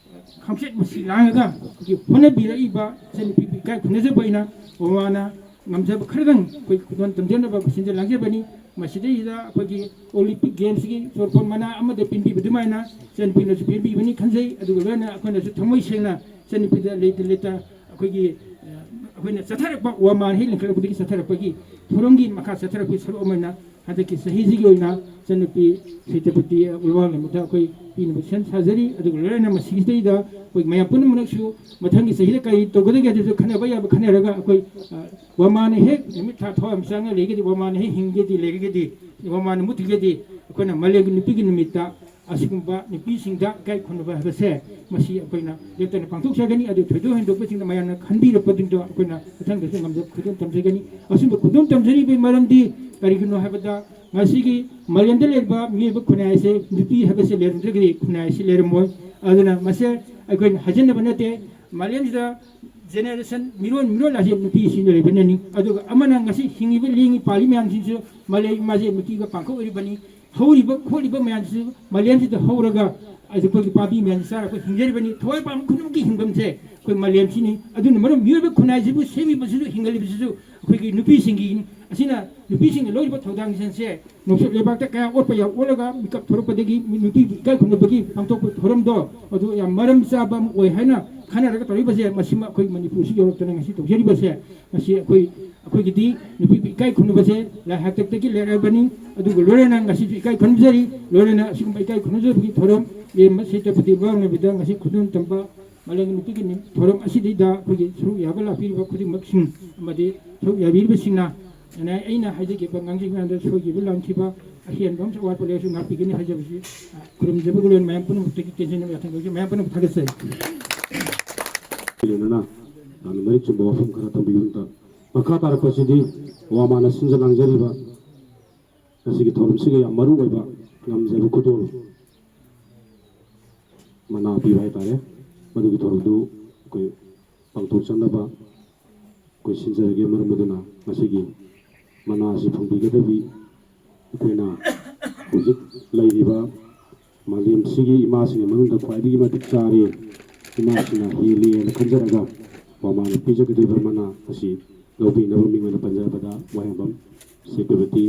ꯈꯝꯆꯦꯠ ꯃꯁꯤ ꯂꯥꯡꯉꯒ ꯑꯩꯈꯣꯏꯒꯤ ꯍꯣꯠꯅꯕꯤꯔꯛꯏꯕ ꯏꯆꯟꯅꯨꯄꯤꯕꯨ ꯏꯀꯥꯏ ꯈꯨꯝꯅꯖꯕ ꯑꯣꯏꯅ ꯋꯥꯃꯥꯅ ꯉꯝꯖꯕ ꯈꯔꯗꯪ ꯑꯩꯈꯣꯏ ꯈꯨꯗꯣꯜ ꯇꯝꯖꯅꯕ ꯁꯤꯟꯖ ꯂꯥꯡꯖꯕꯅꯤ꯫ ꯃꯁꯤꯗꯩꯁꯤꯗ ꯑꯩꯈꯣꯏꯒꯤ ꯑꯣꯂꯤꯝꯄꯤꯛ ꯒꯦꯝꯁꯀꯤ ꯆꯣꯔꯐꯣꯟ ꯃꯅꯥ ꯑꯃꯗ ꯄꯤꯟꯕꯤꯕ ꯑꯗꯨꯃꯥꯏꯅ ꯏꯆꯟꯅꯨꯄꯤꯅꯁꯨ ꯄꯤꯕꯤꯕꯅꯤ ꯈꯟꯖꯩ꯫ ꯑꯗꯨꯒ ꯂꯣꯏꯅ ꯑꯩꯈꯣꯏꯅꯁꯨ ꯊꯃꯣꯏ ꯁꯦꯡꯅ ꯏꯆꯟꯅꯨꯄꯤꯗ ꯂꯩꯇ ꯂꯩꯇ ꯑꯩꯈꯣꯏꯒꯤ, ꯑ, ꯑꯩꯈꯣꯏꯅ ꯆꯠꯊꯔꯛꯄ, ꯋꯥꯃꯥꯟ ꯍꯦꯛ ꯂꯤꯡꯈꯠꯂꯛꯄꯗꯒꯤ ꯆꯠꯊꯔꯛꯄꯒꯤ ꯊꯧꯔꯝꯒꯤ ꯃꯈꯥ ꯆꯠꯊꯔꯛꯄꯒꯤ ꯁꯔꯨꯛ ꯑꯃ ꯑꯣꯏꯅ ꯍꯟꯗꯛꯀꯤ ꯆꯍꯤꯁꯤꯒꯤ ꯑꯣꯏꯅ ꯏꯆꯟꯅꯨꯄꯤ ꯁꯦꯇ꯭ꯔꯄꯇꯤ ꯎꯜꯋꯥꯡ ꯂꯩꯃꯗ ꯑꯩꯈꯣꯏ ꯄꯤꯅꯕ ꯁꯦꯝ ꯁꯥꯖꯔꯤ꯫ ꯑꯗꯨꯒ ꯂꯣꯏꯅꯅ ꯃꯁꯤꯁꯤꯗꯩꯗ ꯑꯩꯈꯣꯏ ꯃꯌꯥꯝ ꯄꯨꯝꯅꯃꯛꯁꯨ ꯃꯊꯪꯒꯤ ꯆꯍꯤꯗ ꯀꯔꯤ ꯇꯧꯒꯗꯒꯦ ꯍꯥꯏꯗꯨꯁꯨ ꯈꯟꯅꯕ ꯌꯥꯕ ꯈꯟꯅꯔꯒ ꯑꯩꯈꯣꯏ, ꯑ, ꯋꯥꯃꯥꯟꯅ ꯍꯦꯛ ꯅꯨꯃꯤꯠ ꯊꯥ ꯊꯋꯥꯏ ꯃꯆꯥ ꯂꯩꯒꯗꯤ, ꯋꯥꯃꯥꯟꯅ ꯍꯦꯛ ꯍꯤꯡꯒꯦꯗꯤ ꯂꯩꯔꯒꯗꯤ, ꯋꯥꯃꯥꯟꯅ ꯃꯨꯠꯈꯤꯒꯗꯤ ꯑꯩꯈꯣꯏꯅ ꯃꯥꯂꯦꯝꯒꯤ ꯅꯨꯄꯤꯒꯤ ꯅꯨꯃꯤꯠꯇ ꯑꯁꯤꯒꯨꯝꯕ ꯅꯨꯄꯤꯁꯤꯡꯗ ꯏꯀꯥꯏ ꯈꯨꯝꯅꯕ ꯍꯥꯏꯕꯁꯦ ꯃꯁꯤ ꯑꯩꯈꯣꯏꯅ ꯂꯦꯞꯇꯅ ꯄꯥꯡꯊꯣꯛꯆꯒꯅꯤ꯫ ꯑꯗꯨ ꯊꯣꯏꯗꯣꯛ ꯍꯦꯟꯗꯣꯛꯄꯁꯤꯡꯗ ꯃꯌꯥꯝꯅ ꯈꯟꯕꯤꯔꯛꯄꯗꯨꯗ ꯑꯩꯈꯣꯏꯅ ꯃꯊꯪꯗꯁꯨ ꯉꯝꯖꯕ ꯈꯨꯗꯣꯜ ꯇꯝꯖꯒꯅꯤ꯫ ꯑꯁꯨꯝꯕ ꯈꯨꯗꯣꯜ ꯇꯝꯖꯔꯤꯕꯒꯤ ꯃꯔꯝꯗꯤ ꯀꯔꯤꯒꯤꯅꯣ ꯍꯥꯏꯕꯗ ꯉꯁꯤꯒꯤ ꯃꯥꯂꯦꯝꯗ ꯂꯩꯔꯤꯕ ꯃꯤꯑꯣꯏꯕ ꯈꯨꯟꯅꯥꯏ ꯑꯁꯦ ꯅꯨꯄꯤ ꯍꯥꯏꯕꯁꯦ ꯂꯩꯔꯝꯗ꯭ꯔꯒꯗꯤ ꯈꯨꯟꯅꯥꯏ ꯑꯁꯤ ꯂꯩꯔꯝꯃꯣꯏ꯫ ꯑꯗꯨꯅ ꯃꯁꯦ ꯑꯩꯈꯣꯏꯅ ꯍꯥꯏꯖꯤꯟꯅꯕ ꯅꯠꯇꯦ꯫ ꯃꯥꯂꯦꯝꯁꯤꯗ ꯖꯦꯅꯦꯔꯦꯁꯟ ꯃꯤꯔꯣꯟ ꯃꯤꯔꯣꯟ ꯑꯁꯤ ꯅꯨꯄꯤꯁꯤꯡꯅ ꯂꯩꯕꯅꯅꯤ꯫ ꯑꯗꯨꯒ ꯑꯃꯅ ꯉꯁꯤ ꯍꯤꯡꯉꯤꯕ ꯂꯦꯡꯉꯤ ꯄꯥꯜꯂꯤ ꯃꯌꯥꯝꯁꯤꯡꯁꯨ ꯃꯥꯂꯦꯝ ꯃꯥꯁꯦ ꯅꯨꯄꯤꯒ ꯄꯥꯡꯊꯣꯛ ꯑꯣꯏꯔꯤꯕꯅꯤ꯫ ꯍꯧꯔꯤꯕ ꯈꯣꯠꯂꯤꯕ ꯃꯌꯥꯝꯁꯤꯁꯨ ꯃꯥꯂꯦꯝꯁꯤꯗ ꯍꯧꯔꯒ ꯑꯩꯈꯣꯏꯒꯤ ꯄꯥꯝꯕꯤ ꯃꯌꯥꯝꯁꯤ ꯆꯥꯔꯒ ꯑꯩꯈꯣꯏ ꯍꯤꯡꯖꯔꯤꯕꯅꯤ꯫ ꯊꯋꯥꯏ ꯄꯥꯟꯕ ꯈꯨꯗꯤꯡꯃꯛꯀꯤ ꯍꯤꯡꯐꯝꯁꯦ ꯑꯩꯈꯣꯏ ꯃꯥꯂꯦꯝꯁꯤꯅꯤ꯫ ꯑꯗꯨꯅ ꯃꯔꯝ ꯃꯤꯑꯣꯏꯕ ꯈꯨꯟꯅꯥꯏꯁꯤꯕꯨ ꯁꯦꯝꯃꯤꯕꯁꯤꯁꯨ ꯍꯤꯡꯍꯜꯂꯤꯕꯁꯤꯁꯨ ꯑꯩꯈꯣꯏꯒꯤ ꯅꯨꯄꯤꯁꯤꯡꯒꯤꯅꯤ꯫ ꯑꯁꯤꯅ ꯅꯨꯄꯤꯁꯤꯡꯅ ꯂꯧꯔꯤꯕ ꯊꯧꯗꯥꯡꯁꯤꯡꯁꯦ ꯅꯣꯡꯆꯨꯞ ꯂꯩꯕꯥꯛꯇ ꯀꯌꯥ ꯑꯣꯠꯄ ꯌꯥꯝ ꯑꯣꯠꯂꯒ ꯃꯤꯀꯞ ꯊꯣꯔꯛꯄꯗꯒꯤ ꯅꯨꯄꯤꯒꯤ ꯏꯀꯥꯏ ꯈꯨꯝꯅꯕꯒꯤ ꯄꯥꯡꯊꯣꯛꯄ ꯊꯧꯔꯝꯗꯣ ꯑꯗꯨ ꯌꯥꯝ ꯃꯔꯝ ꯆꯥꯕ ꯑꯃ ꯑꯣꯏ ꯍꯥꯏꯅ ꯈꯟꯅꯔꯒ ꯇꯧꯔꯤꯕꯁꯦ ꯃꯁꯤꯃ ꯑꯩꯈꯣꯏ ꯃꯅꯤꯄꯨꯔꯁꯤ ꯌꯧꯔꯛꯇꯅ ꯉꯁꯤ ꯇꯧꯖꯔꯤꯕꯁꯦ ꯉꯁꯤ ꯑꯩꯈꯣꯏ ꯑꯩꯈꯣꯏꯒꯤꯗꯤ ꯅꯨꯄꯤꯕꯨ ꯏꯀꯥꯏ ꯈꯨꯝꯅꯕꯁꯦ ꯂꯥꯏ ꯍꯥꯛꯇꯛꯇꯒꯤ ꯂꯩꯔꯛꯑꯕꯅꯤ꯫ ꯑꯗꯨꯒ ꯂꯣꯏꯅꯅ ꯉꯁꯤꯁꯨ ꯏꯀꯥꯏ ꯈꯨꯝꯖꯔꯤ꯫ ꯂꯣꯏꯅꯅ ꯑꯁꯤꯒꯨꯝꯕ ꯏꯀꯥꯏ ꯈꯨꯝꯅꯖꯕꯒꯤ ꯊꯧꯔꯝ ꯂꯦꯝꯕ ꯁꯦꯇ꯭ꯔꯄꯇꯤ ꯃꯥꯡꯅꯕꯤꯗ ꯉꯁꯤ ꯈꯨꯗꯣꯜ ꯇꯝꯕ ꯃꯥꯂꯦꯝꯒꯤ ꯅꯨꯄꯤꯒꯤ ꯅꯨꯃꯤꯠ ꯊꯧꯔꯝ ꯑꯁꯤꯗꯩꯗ ꯑꯩꯈꯣꯏꯒꯤ ꯁꯔꯨꯛ ꯌꯥꯕ ꯂꯥꯛꯄꯤꯔꯤꯕ ꯈꯨꯗꯤꯡꯃꯛꯁꯤꯡ ꯑꯃꯗꯤ ꯁꯔꯨꯛ ꯌꯥꯕꯤꯔꯤꯕꯁꯤꯡꯅ ꯑꯩꯅ ꯍꯥꯏꯖꯈꯤꯕ ꯉꯥꯡꯖ ꯃꯌꯥꯝꯗ ꯁꯣꯏꯈꯤꯕ ꯂꯥꯟꯈꯤꯕ ꯑꯍꯦꯟꯕ ꯑꯃꯁꯨ ꯑꯋꯥꯠꯄ ꯂꯩꯔꯁꯨ ꯉꯥꯛꯄꯤꯒꯅꯤ ꯍꯥꯏꯖꯕꯁꯤ, ꯑ, ꯈꯨꯔꯨꯝꯖꯕꯒ ꯂꯣꯏꯅ ꯃꯌꯥꯝ ꯄꯨꯝꯅꯃꯛꯇꯒꯤ ꯇꯦꯟꯖꯅꯕ ꯌꯥꯊꯪ ꯇꯧꯖꯩ꯫ ꯃꯌꯥꯝ ꯄꯨꯝꯅꯃꯛ ꯊꯥꯒꯠꯆꯔꯤ꯫ ꯂꯣꯏꯅꯅ ꯌꯥꯝꯅ ꯃꯔꯤꯛ ꯆꯨꯝꯕ ꯋꯥꯐꯝ ꯈꯔ ꯊꯝꯕꯤꯕꯗ ꯃꯈꯥ ꯇꯥꯔꯛꯄꯁꯤꯗꯤ ꯋꯥꯃꯥꯅ ꯁꯤꯟꯖ ꯂꯥꯡꯖꯔꯤꯕ ꯉꯁꯤꯒꯤ ꯊꯧꯔꯝꯁꯤꯒ ꯌꯥꯝ ꯃꯔꯨ ꯑꯣꯏꯕ ꯉꯝꯖꯕ ꯈꯨꯗꯣꯜ ꯃꯅꯥ ꯄꯤꯕ ꯍꯥꯏꯇꯥꯔꯦ꯫ ꯃꯗꯨꯒꯤ ꯊꯧꯔꯝꯗꯨ ꯑꯩꯈꯣꯏ ꯄꯥꯡꯊꯣꯛꯆꯅꯕ ꯑꯩꯈꯣꯏ ꯁꯤꯟꯖꯔꯒꯦ꯫ ꯃꯔꯝ ꯑꯗꯨꯅ ꯉꯁꯤꯒꯤ ꯃꯅꯥ ꯑꯁꯤ ꯐꯪꯕꯤꯒꯗꯕꯤ ꯑꯩꯈꯣꯏꯅ ꯍꯧꯖꯤꯛ ꯂꯩꯔꯤꯕ ꯃꯥꯂꯦꯝꯁꯤꯒꯤ ꯏꯃꯥꯁꯤꯡꯒꯤ ꯃꯅꯨꯡꯗ ꯈ꯭ꯋꯥꯏꯗꯒꯤ ꯃꯇꯤꯛ ꯆꯥꯔꯦ, ꯏꯃꯥꯁꯤꯅ ꯍꯦꯜꯂꯤ ꯍꯥꯏꯅ ꯈꯟꯖꯔꯒ ꯋꯥꯃꯥꯅ ꯄꯤꯖꯒꯗꯧꯔꯤꯕ ꯃꯅꯥ ꯑꯁꯤ ꯂꯧꯕꯤꯅꯕ ꯃꯤꯡ ꯑꯣꯏꯅ ꯄꯟꯖꯔꯕꯗ ꯋꯥꯍꯦꯡꯕꯝ ꯁꯦꯇꯨꯄꯇꯤ,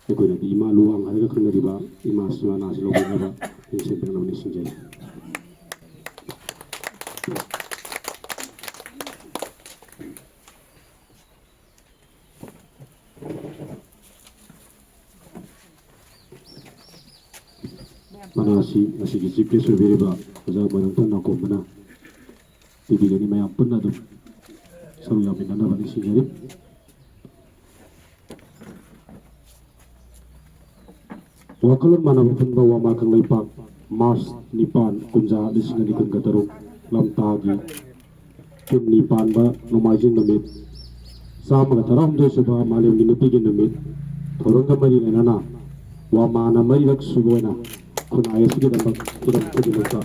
ꯑꯩꯈꯣꯏꯅꯗꯤ ꯏꯃꯥ ꯂꯨꯋꯥꯡ ꯍꯥꯏꯔꯒ ꯈꯪꯅꯔꯤꯕ ꯏꯃꯥ ꯁꯤꯃꯥꯅꯥꯁꯤ ꯂꯧꯕꯤꯅꯕ ꯅꯤꯡꯁꯤꯡꯕꯤꯔꯛꯅꯕ ꯅꯤꯡꯁꯤꯡꯖꯔꯤ꯫ ꯃꯅꯥ ꯑꯁꯤ ꯉꯁꯤꯒꯤ chief guest ꯑꯣꯏꯕꯤꯔꯤꯕ ꯑꯣꯖꯥ ꯃꯣꯏꯔꯥꯡꯊꯦꯝ ꯅꯥꯎꯀꯣꯝꯕꯅ ꯄꯤꯕꯤꯒꯅꯤ꯫ ꯃꯌꯥꯝ ꯄꯨꯟꯅ ꯑꯗꯨꯝ ꯁꯔꯨꯛ ꯌꯥꯃꯤꯟꯅꯅꯕ ꯅꯤꯡꯁꯤꯡꯖꯔꯤ꯫ ꯋꯥꯈꯜꯂꯣꯟ ꯃꯥꯟꯅꯕ ꯄꯨꯟꯕ ꯋꯥꯃꯥ ꯀꯪꯂꯩꯄꯥꯛ, March ꯅꯤꯄꯥꯟ, ꯀꯨꯝꯖꯥ ꯂꯤꯁꯤꯡ ꯑꯅꯤ ꯀꯨꯟꯒ ꯇꯔꯨꯛ, ꯂꯝꯇꯥꯒꯤ ꯀꯨꯟꯅꯤ ꯄꯥꯟꯕ ꯅꯣꯡꯃꯥꯏꯖꯤꯡ ꯅꯨꯃꯤꯠ, ꯆꯥꯝꯃꯒ ꯇꯔꯥꯍꯨꯝꯗꯣꯏ ꯁꯨꯕ ꯃꯥꯂꯦꯝꯒꯤ ꯅꯨꯄꯤꯒꯤ ꯅꯨꯃꯤꯠ ꯊꯧꯔꯝꯒ ꯃꯔꯤ ꯂꯩꯅꯅ ꯋꯥꯃꯥꯅ ꯃꯔꯤꯔꯛ ꯁꯨꯕ ꯑꯣꯏꯅ ꯈꯨꯟꯅꯥꯏ ꯑꯁꯤꯒꯤꯗꯃꯛ ꯍꯤꯔꯝ ꯈꯨꯗꯤꯡꯃꯛꯇ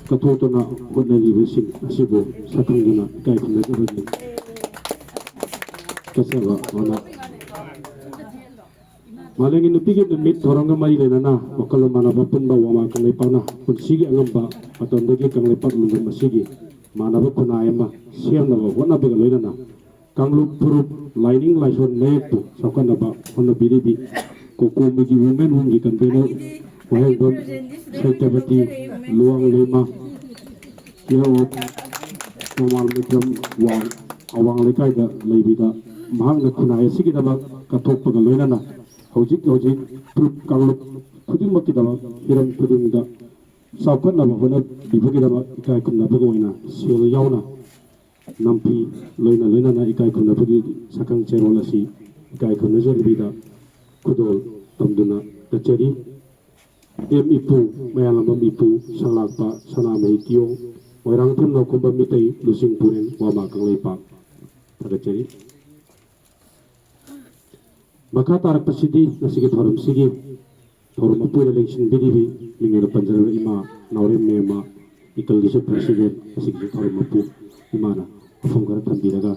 ꯀꯠꯊꯣꯛꯇꯨꯅ ꯍꯣꯠꯅꯔꯤꯕꯁꯤꯡ ꯑꯁꯤꯕꯨ ꯁꯛꯈꯪꯗꯨꯅ ꯏꯀꯥꯏ ꯈꯨꯝꯅꯖꯕꯒꯤ ꯀꯠꯆꯕ ꯃꯅꯥ꯫ ꯃꯥꯂꯦꯝꯒꯤ ꯅꯨꯄꯤꯒꯤ ꯅꯨꯃꯤꯠ ꯊꯧꯔꯝꯒ ꯃꯔꯤ ꯂꯩꯅꯅ ꯋꯥꯈꯜꯂꯣꯟ ꯃꯥꯟꯅꯕ ꯄꯨꯟꯕ ꯋꯥꯃꯥ ꯀꯪꯂꯩꯄꯥꯛꯅ ꯄꯨꯟꯁꯤꯒꯤ ꯑꯉꯝꯕ ꯃꯇꯝꯗꯒꯤ ꯀꯪꯂꯩꯄꯥꯛ ꯂꯝꯗꯝ ꯑꯁꯤꯒꯤ ꯃꯥꯟꯅꯕ ꯈꯨꯟꯅꯥꯏ ꯑꯃ ꯁꯦꯝꯅꯕ ꯍꯣꯠꯅꯕꯒ ꯂꯣꯏꯅꯅ ꯀꯥꯡꯂꯨꯞ ꯐꯨꯔꯨꯞ, ꯂꯥꯏꯅꯤꯡ ꯂꯥꯏꯁꯣꯟ ꯂꯩꯔꯛꯄꯨ ꯆꯥꯎꯈꯠꯅꯕ ꯍꯣꯠꯅꯕꯤꯔꯤꯕꯤ ꯀꯣꯀꯣꯃꯤꯒꯤ Women Wingꯒꯤ convener Wahengbam ꯁꯩꯇꯄꯇꯤ Luwang Leima, Chair of ꯅꯣꯡꯃꯥꯜ ꯃꯩꯇ꯭ꯔꯝ ꯋꯥꯡ ꯑꯋꯥꯡ ꯂꯩꯀꯥꯏꯗ ꯂꯩꯕꯤꯗ ꯃꯍꯥꯛꯅ ꯈꯨꯟꯅꯥꯏ ꯑꯁꯤꯒꯤꯗꯃꯛ ꯀꯠꯊꯣꯛꯄꯒ ꯂꯣꯏꯅꯅ ꯍꯧꯖꯤꯛ ꯍꯧꯖꯤꯛ ꯐꯨꯔꯨꯞ ꯀꯥꯡꯂꯨꯞ ꯈꯨꯗꯤꯡꯃꯛꯀꯤꯗꯃꯛ ꯍꯤꯔꯝ ꯈꯨꯗꯤꯡꯗ ꯆꯥꯎꯈꯠꯅꯕ ꯍꯣꯠꯅꯕꯤꯕꯒꯤꯗꯃꯛ ꯏꯀꯥꯏ ꯈꯨꯝꯅꯕꯒ ꯑꯣꯏꯅ ꯁꯦꯜ ꯌꯥꯎꯅ ꯅꯝꯐꯤ ꯂꯣꯏꯅ ꯂꯣꯏꯅꯅ ꯏꯀꯥꯏ ꯈꯨꯝꯅꯕꯒꯤ ꯁꯛꯈꯪ ꯆꯦꯔꯣꯜ ꯑꯁꯤ ꯏꯀꯥꯏ ꯈꯨꯝꯅꯖꯔꯤꯕꯤꯗ ꯈꯨꯗꯣꯜ ꯇꯝꯗꯨꯅ ꯀꯠꯆꯔꯤ꯫ ꯑꯦꯝ ꯏꯄꯨ, ꯃꯌꯥꯝꯂꯝꯕꯝ ꯏꯄꯨ, ꯁꯪꯂꯥꯛꯄ ꯁꯅꯥꯃꯍꯤ ꯀꯤꯌꯣꯡ, ꯃꯣꯏꯔꯥꯡꯊꯦꯝ ꯅꯥꯎꯀꯣꯝꯕ ꯃꯤꯇꯩ ꯂꯨꯆꯤꯡ ꯄꯨꯔꯦꯜ ꯋꯥꯃꯥ ꯀꯪꯂꯩꯄꯥꯛ꯫ ꯊꯥꯒꯠꯆꯔꯤ꯫ ꯃꯈꯥ ꯇꯥꯔꯛꯄꯁꯤꯗꯤ ꯉꯁꯤꯒꯤ ꯊꯧꯔꯝꯁꯤꯒꯤ ꯊꯧꯔꯝ ꯃꯄꯨ ꯑꯣꯏꯅ ꯂꯦꯡꯁꯤꯟꯕꯤꯔꯤꯕꯤ ꯃꯤꯡ ꯑꯣꯏꯅ ꯄꯟꯖꯔꯕ ꯏꯃꯥ ꯅꯥꯎꯔꯦꯝ ꯃꯦꯝꯃ, ꯏꯀꯜꯒꯤꯁꯨ president, ꯑꯁꯤꯒꯤꯁꯨ ꯊꯧꯔꯝ ꯃꯄꯨ ꯏꯃꯥꯅ ꯋꯥꯐꯝ ꯈꯔ ꯊꯝꯕꯤꯔꯒ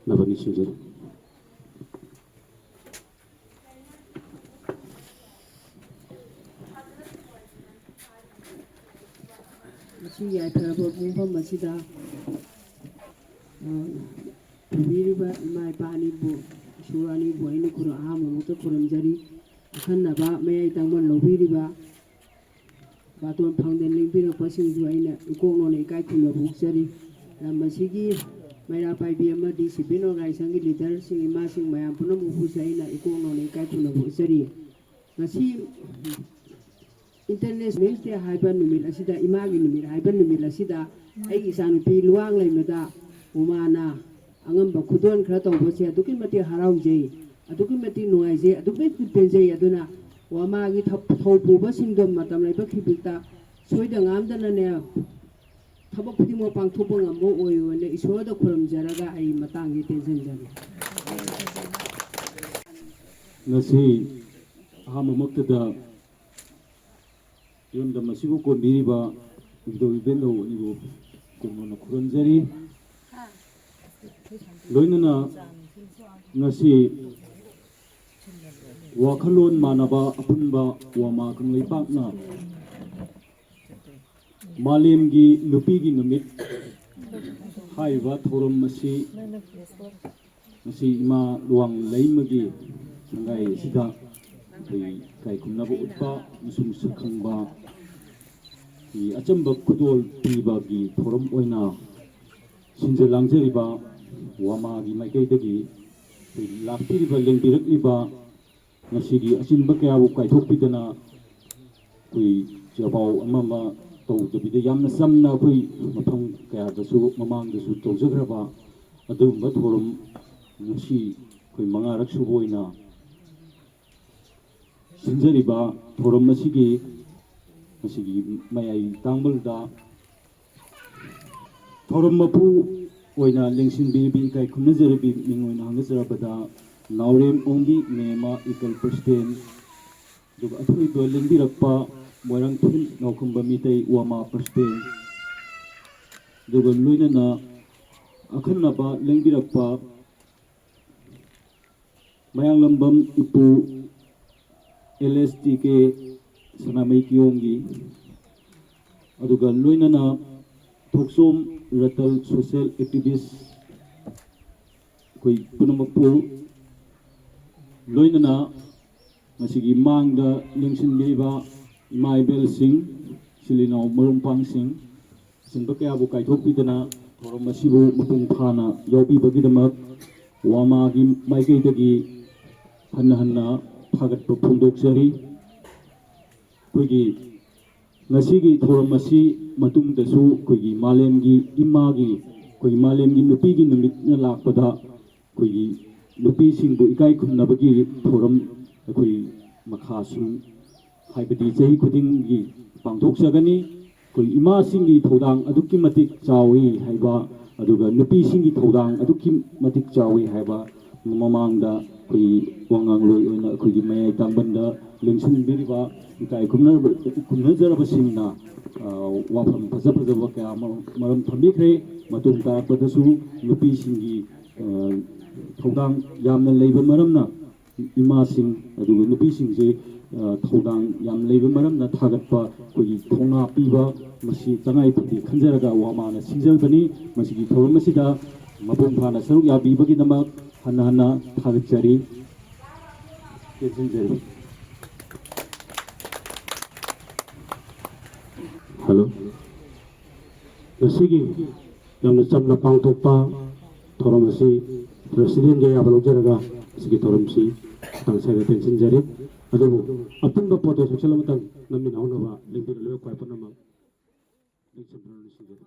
ꯅꯕ ꯅꯤꯡꯁꯤꯡꯖꯔꯤ꯫ ꯌꯥꯏꯐꯔꯕ ꯄꯨꯡꯐꯝ ꯑꯁꯤꯗ, ꯑ, ꯄꯨꯕꯤꯔꯤꯕ ꯏꯃꯥ ꯏꯄꯥ ꯑꯅꯤꯕꯨ, ꯏꯁꯣꯔ ꯑꯅꯤꯕꯨ ꯑꯩꯅ ꯈꯨꯔꯨꯝ-, ꯑꯍꯥꯟꯕꯃꯛꯇ ꯈꯨꯔꯨꯝꯖꯔꯤ꯫ ꯑꯈꯟꯅꯕ ꯃꯌꯥꯏ ꯇꯪꯕ ꯂꯧꯕꯤꯔꯤꯕ ꯕꯥꯇꯣꯟ ꯐꯪꯗꯅ ꯂꯦꯡꯕꯤꯔꯛꯄꯁꯤꯡꯁꯨ ꯑꯩꯅ ꯏꯀꯣꯛ ꯅꯣꯟꯅ ꯏꯀꯥꯏ ꯈꯨꯝꯅꯕ ꯎꯠꯆꯔꯤ꯫ ꯂꯝ ꯑꯁꯤꯒꯤ ꯃꯩꯔꯥ ꯄꯥꯏꯕꯤ ꯑꯃꯗꯤ civil organization ꯒꯤ leader ꯁꯤꯡ, ꯏꯃꯥꯁꯤꯡ ꯃꯌꯥꯝ ꯄꯨꯝꯅꯃꯛꯄꯨꯁꯨ ꯑꯩꯅ ꯏꯀꯣꯛ ꯅꯣꯟꯅ ꯏꯀꯥꯏ ꯈꯨꯝꯅꯕ ꯎꯠꯆꯔꯤ꯫ ꯉꯁꯤ International Women's Day ꯍꯥꯏꯕ ꯅꯨꯃꯤꯠ ꯑꯁꯤꯗ, ꯏꯃꯥꯒꯤ ꯅꯨꯃꯤꯠ ꯍꯥꯏꯕ ꯅꯨꯃꯤꯠ ꯑꯁꯤꯗ, ꯑꯩꯒꯤ ꯏꯆꯥꯅꯨꯄꯤ ꯂꯨꯋꯥꯡꯂꯩꯃꯗ ꯋꯥꯃꯥꯅ ꯑꯉꯝꯕ ꯈꯨꯗꯣꯜ ꯈꯔ ꯇꯧꯕꯁꯦ ꯑꯗꯨꯛꯀꯤ ꯃꯇꯤꯛ ꯍꯔꯥꯎꯖꯩ, ꯑꯗꯨꯛꯀꯤ ꯃꯇꯤꯛ ꯅꯨꯡꯉꯥꯏꯖꯩ, ꯑꯗꯨꯛꯀꯤ ꯃꯇꯤꯛ ꯄꯦꯟꯖꯩ꯫ ꯑꯗꯨꯅ ꯋꯥꯃꯥꯒꯤ ꯊ-, ꯊꯧ ꯄꯨꯕꯁꯤꯡꯗꯣ ꯃꯇꯝ ꯂꯩꯕ ꯈꯤꯕꯤꯛꯇ ꯁꯣꯏꯗ ꯉꯥꯝꯗꯅꯅꯦ, ꯊꯕꯛ ꯈꯨꯗꯤꯡꯃꯛ ꯄꯥꯡꯊꯣꯛꯄ ꯉꯝꯕ ꯑꯣꯏꯌꯣꯅ ꯏꯁꯣꯔꯗ ꯈꯨꯔꯨꯝꯖꯔꯒ ꯑꯩ ꯃꯇꯥꯡꯁꯤ ꯇꯦꯟꯁꯤꯟꯖꯔꯤ꯫ ꯉꯁꯤ ꯑꯍꯥꯟꯕꯃꯛꯇꯗ ꯏꯔꯝꯗꯝ ꯑꯁꯤꯕꯨ ꯀꯣꯟꯕꯤꯔꯤꯕ ꯏꯕꯨꯙꯧ ꯏꯕꯦꯟꯙꯧ ꯑꯅꯤꯕꯨ ꯀꯣꯟꯅ ꯈꯨꯔꯨꯝꯖꯔꯤ꯫ ꯂꯣꯏꯅꯅ ꯉꯁꯤ ꯋꯥꯈꯜꯂꯣꯟ ꯃꯥꯟꯅꯕ ꯑꯄꯨꯟꯕ ꯋꯥꯃꯥ ꯀꯪꯂꯩꯄꯥꯛꯅ ꯃꯥꯂꯦꯝꯒꯤ ꯅꯨꯄꯤꯒꯤ ꯅꯨꯃꯤꯠ ꯍꯥꯏꯔꯤꯕ ꯊꯧꯔꯝ ꯑꯁꯤ ꯉꯁꯤ ꯏꯃꯥ ꯂꯨꯋꯥꯡ ꯂꯩꯃꯒꯤ ꯁꯪꯒꯥꯏ ꯑꯁꯤꯗ ꯑꯩꯈꯣꯏ ꯏꯀꯥꯏ ꯈꯨꯝꯅꯕ ꯎꯠꯄ ꯑꯃꯁꯨꯡ ꯁꯛꯈꯪꯕ ꯒꯤ ꯑꯆꯝꯕ ꯈꯨꯗꯣꯜ ꯄꯤꯕꯒꯤ ꯊꯧꯔꯝ ꯑꯣꯏꯅ ꯁꯤꯟꯖ ꯂꯥꯡꯖꯔꯤꯕ ꯋꯥꯃꯥꯒꯤ ꯃꯥꯏꯀꯩꯗꯒꯤ ꯑꯩꯈꯣꯏ ꯂꯥꯛꯄꯤꯔꯤꯕ, ꯂꯦꯡꯕꯤꯔꯛꯂꯤꯕ, ꯉꯁꯤꯒꯤ ꯑꯆꯤꯟꯕ ꯀꯌꯥꯕꯨ ꯀꯥꯏꯊꯣꯛꯄꯤꯗꯅ ꯑꯩꯈꯣꯏ ꯆꯦꯄꯥꯎ ꯑꯃ ꯑꯃ ꯇꯧꯗꯕꯤꯗ ꯌꯥꯝꯅ ꯆꯝꯅ ꯑꯩꯈꯣꯏ ꯃꯐꯝ ꯀꯌꯥꯗꯁꯨ ꯃꯃꯥꯡꯗꯁꯨ ꯇꯧꯖꯈ꯭ꯔꯕ ꯑꯗꯨꯒꯨꯝꯕ ꯊꯧꯔꯝ ꯉꯁꯤ ꯑꯩꯈꯣꯏ ꯃꯉꯥꯔꯛ ꯁꯨꯕ ꯑꯣꯏꯅ ꯁꯤꯟꯖꯔꯤꯕ ꯊꯧꯔꯝ ꯑꯁꯤꯒꯤ ꯉꯁꯤꯒꯤ ꯃꯌꯥꯏ ꯇꯥꯡꯕꯜꯗ ꯊꯧꯔꯝ ꯃꯄꯨ ꯑꯣꯏꯅ ꯂꯦꯡꯁꯤꯟꯕꯤꯔꯤꯕꯤ ꯏꯀꯥꯏ ꯈꯨꯝꯅꯖꯔꯕꯤ ꯃꯤꯡ ꯑꯣꯏꯅ ꯍꯪꯒꯠꯆꯔꯕꯗ ꯅꯥꯎꯔꯦꯝ ꯑꯣꯡꯕꯤ ꯃꯦꯃ ꯏꯀꯜ president, ꯑꯗꯨꯒ ꯑꯊꯣꯏꯕ ꯂꯦꯡꯕꯤꯔꯛꯄ ꯃꯣꯏꯔꯥꯡꯊꯦꯝ ꯅꯥꯎꯈꯨꯝꯕ ꯃꯤꯇꯩ ꯋꯥꯃꯥ president, ꯑꯗꯨꯒ ꯂꯣꯏꯅꯅ ꯑꯈꯟꯅꯕ ꯂꯦꯡꯕꯤꯔꯛꯄ ꯃꯌꯥꯡꯂꯝꯕꯝ ꯏꯄꯨ ꯑꯦꯜ ꯑꯦꯁ ꯇꯤ ꯀꯦ ꯁꯅꯥꯃꯍꯤ ꯀꯤꯌꯣꯡꯒꯤ ꯑꯗꯨꯒ ꯂꯣꯏꯅꯅ ꯊꯣꯛꯆꯣꯝ ꯔꯇꯜ ꯁꯣꯁꯤꯌꯦꯜ ꯑꯦꯛꯇꯤꯚꯤꯁ ꯑꯩꯈꯣꯏ ꯄꯨꯝꯅꯃꯛꯄꯨ, ꯂꯣꯏꯅꯅ ꯉꯁꯤꯒꯤ ꯃꯥꯡꯗ ꯂꯦꯡꯁꯤꯟꯕꯤꯔꯤꯕ ꯏꯃꯥ ꯏꯕꯦꯜꯁꯤꯡ, ꯏꯆꯤꯜ ꯏꯅꯥꯎ ꯃꯔꯨꯞ ꯃꯄꯥꯡꯁꯤꯡ, ꯑꯆꯤꯟꯕ ꯀꯌꯥꯕꯨ ꯀꯥꯏꯊꯣꯛꯄꯤꯗꯅ ꯊꯧꯔꯝ ꯑꯁꯤꯕꯨ ꯃꯄꯨꯡ ꯐꯥꯅ ꯌꯥꯎꯕꯤꯕꯒꯤꯗꯃꯛ ꯋꯥꯃꯥꯒꯤ ꯃꯥꯏꯀꯩꯗꯒꯤ ꯍꯟꯅ ꯍꯟꯅ ꯊꯥꯒꯠꯄ ꯐꯣꯡꯗꯣꯛꯆꯔꯤ꯫ ꯑꯩꯈꯣꯏꯒꯤ ꯉꯁꯤꯒꯤ ꯊꯧꯔꯝ ꯑꯁꯤ ꯃꯇꯨꯡꯗꯁꯨ ꯑꯩꯈꯣꯏꯒꯤ ꯃꯥꯂꯦꯝꯒꯤ ꯏꯃꯥꯒꯤ, ꯑꯩꯈꯣꯏꯒꯤ ꯃꯥꯂꯦꯝꯒꯤ ꯅꯨꯄꯤꯒꯤ ꯅꯨꯃꯤꯠꯅ ꯂꯥꯛꯄꯗ ꯑꯩꯈꯣꯏꯒꯤ ꯅꯨꯄꯤꯁꯤꯡꯕꯨ ꯏꯀꯥꯏ ꯈꯨꯝꯅꯕꯒꯤ ꯊꯧꯔꯝ ꯑꯩꯈꯣꯏ ꯃꯈꯥꯁꯨ, ꯍꯥꯏꯕꯗꯤ ꯆꯍꯤ ꯈꯨꯗꯤꯡꯒꯤ ꯄꯥꯡꯊꯣꯛꯆꯒꯅꯤ꯫ ꯑꯩꯈꯣꯏ ꯏꯃꯥꯁꯤꯡꯒꯤ ꯊꯧꯗꯥꯡ ꯑꯗꯨꯛꯀꯤ ꯃꯇꯤꯛ ꯆꯥꯎꯏ ꯍꯥꯏꯕ, ꯑꯗꯨꯒ ꯅꯨꯄꯤꯁꯤꯡꯒꯤ ꯊꯧꯗꯥꯡ ꯑꯗꯨꯛꯀꯤ ꯃꯇꯤꯛ ꯆꯥꯎꯏ ꯍꯥꯏꯕ ꯃꯃꯥꯡꯗ ꯑꯩꯈꯣꯏ ꯋꯥꯉꯥꯡꯂꯣꯏ ꯑꯣꯏꯅ ꯑꯩꯈꯣꯏꯒꯤ ꯃꯌꯥꯏ ꯇꯥꯡꯕꯟꯗ ꯂꯦꯡꯁꯤꯟꯕꯤꯔꯤꯕ ꯏꯀꯥꯏ ꯈꯨꯝꯅꯔꯕ-, ꯈꯨꯝꯅꯖꯔꯕꯁꯤꯡꯅ, ꯑ, ꯋꯥꯐꯝ ꯐꯖ ꯐꯖꯕ ꯀꯌꯥ ꯑꯃ ꯃꯔꯝ ꯊꯝꯕꯤꯈ꯭ꯔꯦ꯫ ꯃꯇꯨꯡ ꯇꯥꯔꯛꯄꯗꯁꯨ ꯅꯨꯄꯤꯁꯤꯡꯒꯤ, ꯑ, ꯊꯧꯗꯥꯡ ꯌꯥꯝꯅ ꯂꯩꯕ ꯃꯔꯝꯅ ꯏꯃꯥꯁꯤꯡ ꯑꯗꯨꯒ ꯅꯨꯄꯤꯁꯤꯡꯁꯤ, ꯑ, ꯊꯧꯗꯥꯡ ꯌꯥꯝ ꯂꯩꯕ ꯃꯔꯝꯅ ꯊꯥꯒꯠꯄ ꯑꯩꯈꯣꯏꯒꯤ ꯊꯧꯅꯥ ꯄꯤꯕ ꯃꯁꯤ ꯇꯉꯥꯏ ꯐꯗꯦ ꯈꯟꯖꯔꯒ ꯋꯥꯃꯥꯅ ꯁꯤꯟꯖꯕꯅꯤ꯫ ꯃꯁꯤꯒꯤ ꯊꯧꯔꯝ ꯑꯁꯤꯗ ꯃꯄꯨꯡ ꯐꯥꯅ ꯁꯔꯨꯛ ꯌꯥꯕꯤꯕꯒꯤꯗꯃꯛ ꯍꯟꯅ ꯍꯟꯅ ꯊꯥꯒꯠꯆꯔꯤ꯫ ꯇꯦꯟꯁꯤꯟꯖꯔꯤ꯫ ꯍꯜꯂꯣ꯫ ꯉꯁꯤꯒꯤ ꯌꯥꯝꯅ ꯆꯝꯅ ꯄꯥꯡꯊꯣꯛꯄ ꯊꯧꯔꯝ ꯑꯁꯤ ꯄ꯭ꯔꯦꯁꯤꯗꯦꯟꯒꯤ ꯑꯌꯥꯕ ꯂꯧꯖꯔꯒ ꯉꯁꯤꯒꯤ ꯊꯧꯔꯝꯁꯤ ꯃꯇꯥꯡ ꯁ꯭ꯋꯥꯏꯗ ꯇꯦꯟꯁꯤꯟꯖꯔꯤ꯫ ꯑꯗꯨꯕꯨ ꯑꯄꯨꯟꯕ ꯄꯣꯠꯇꯣ ꯁꯦꯛꯁꯟ ꯑꯃꯇꯪ ꯅꯝꯃꯤꯟꯅꯍꯧꯅꯕ ꯂꯦꯡꯕꯤꯔꯛꯂꯤꯕ ꯈ꯭ꯋꯥꯏ ꯄꯨꯝꯅꯃꯛ ꯂꯤꯡꯁꯤꯟꯕꯤꯔꯛꯅꯕ ꯅꯤꯡꯁꯤꯡꯖꯔꯤ꯫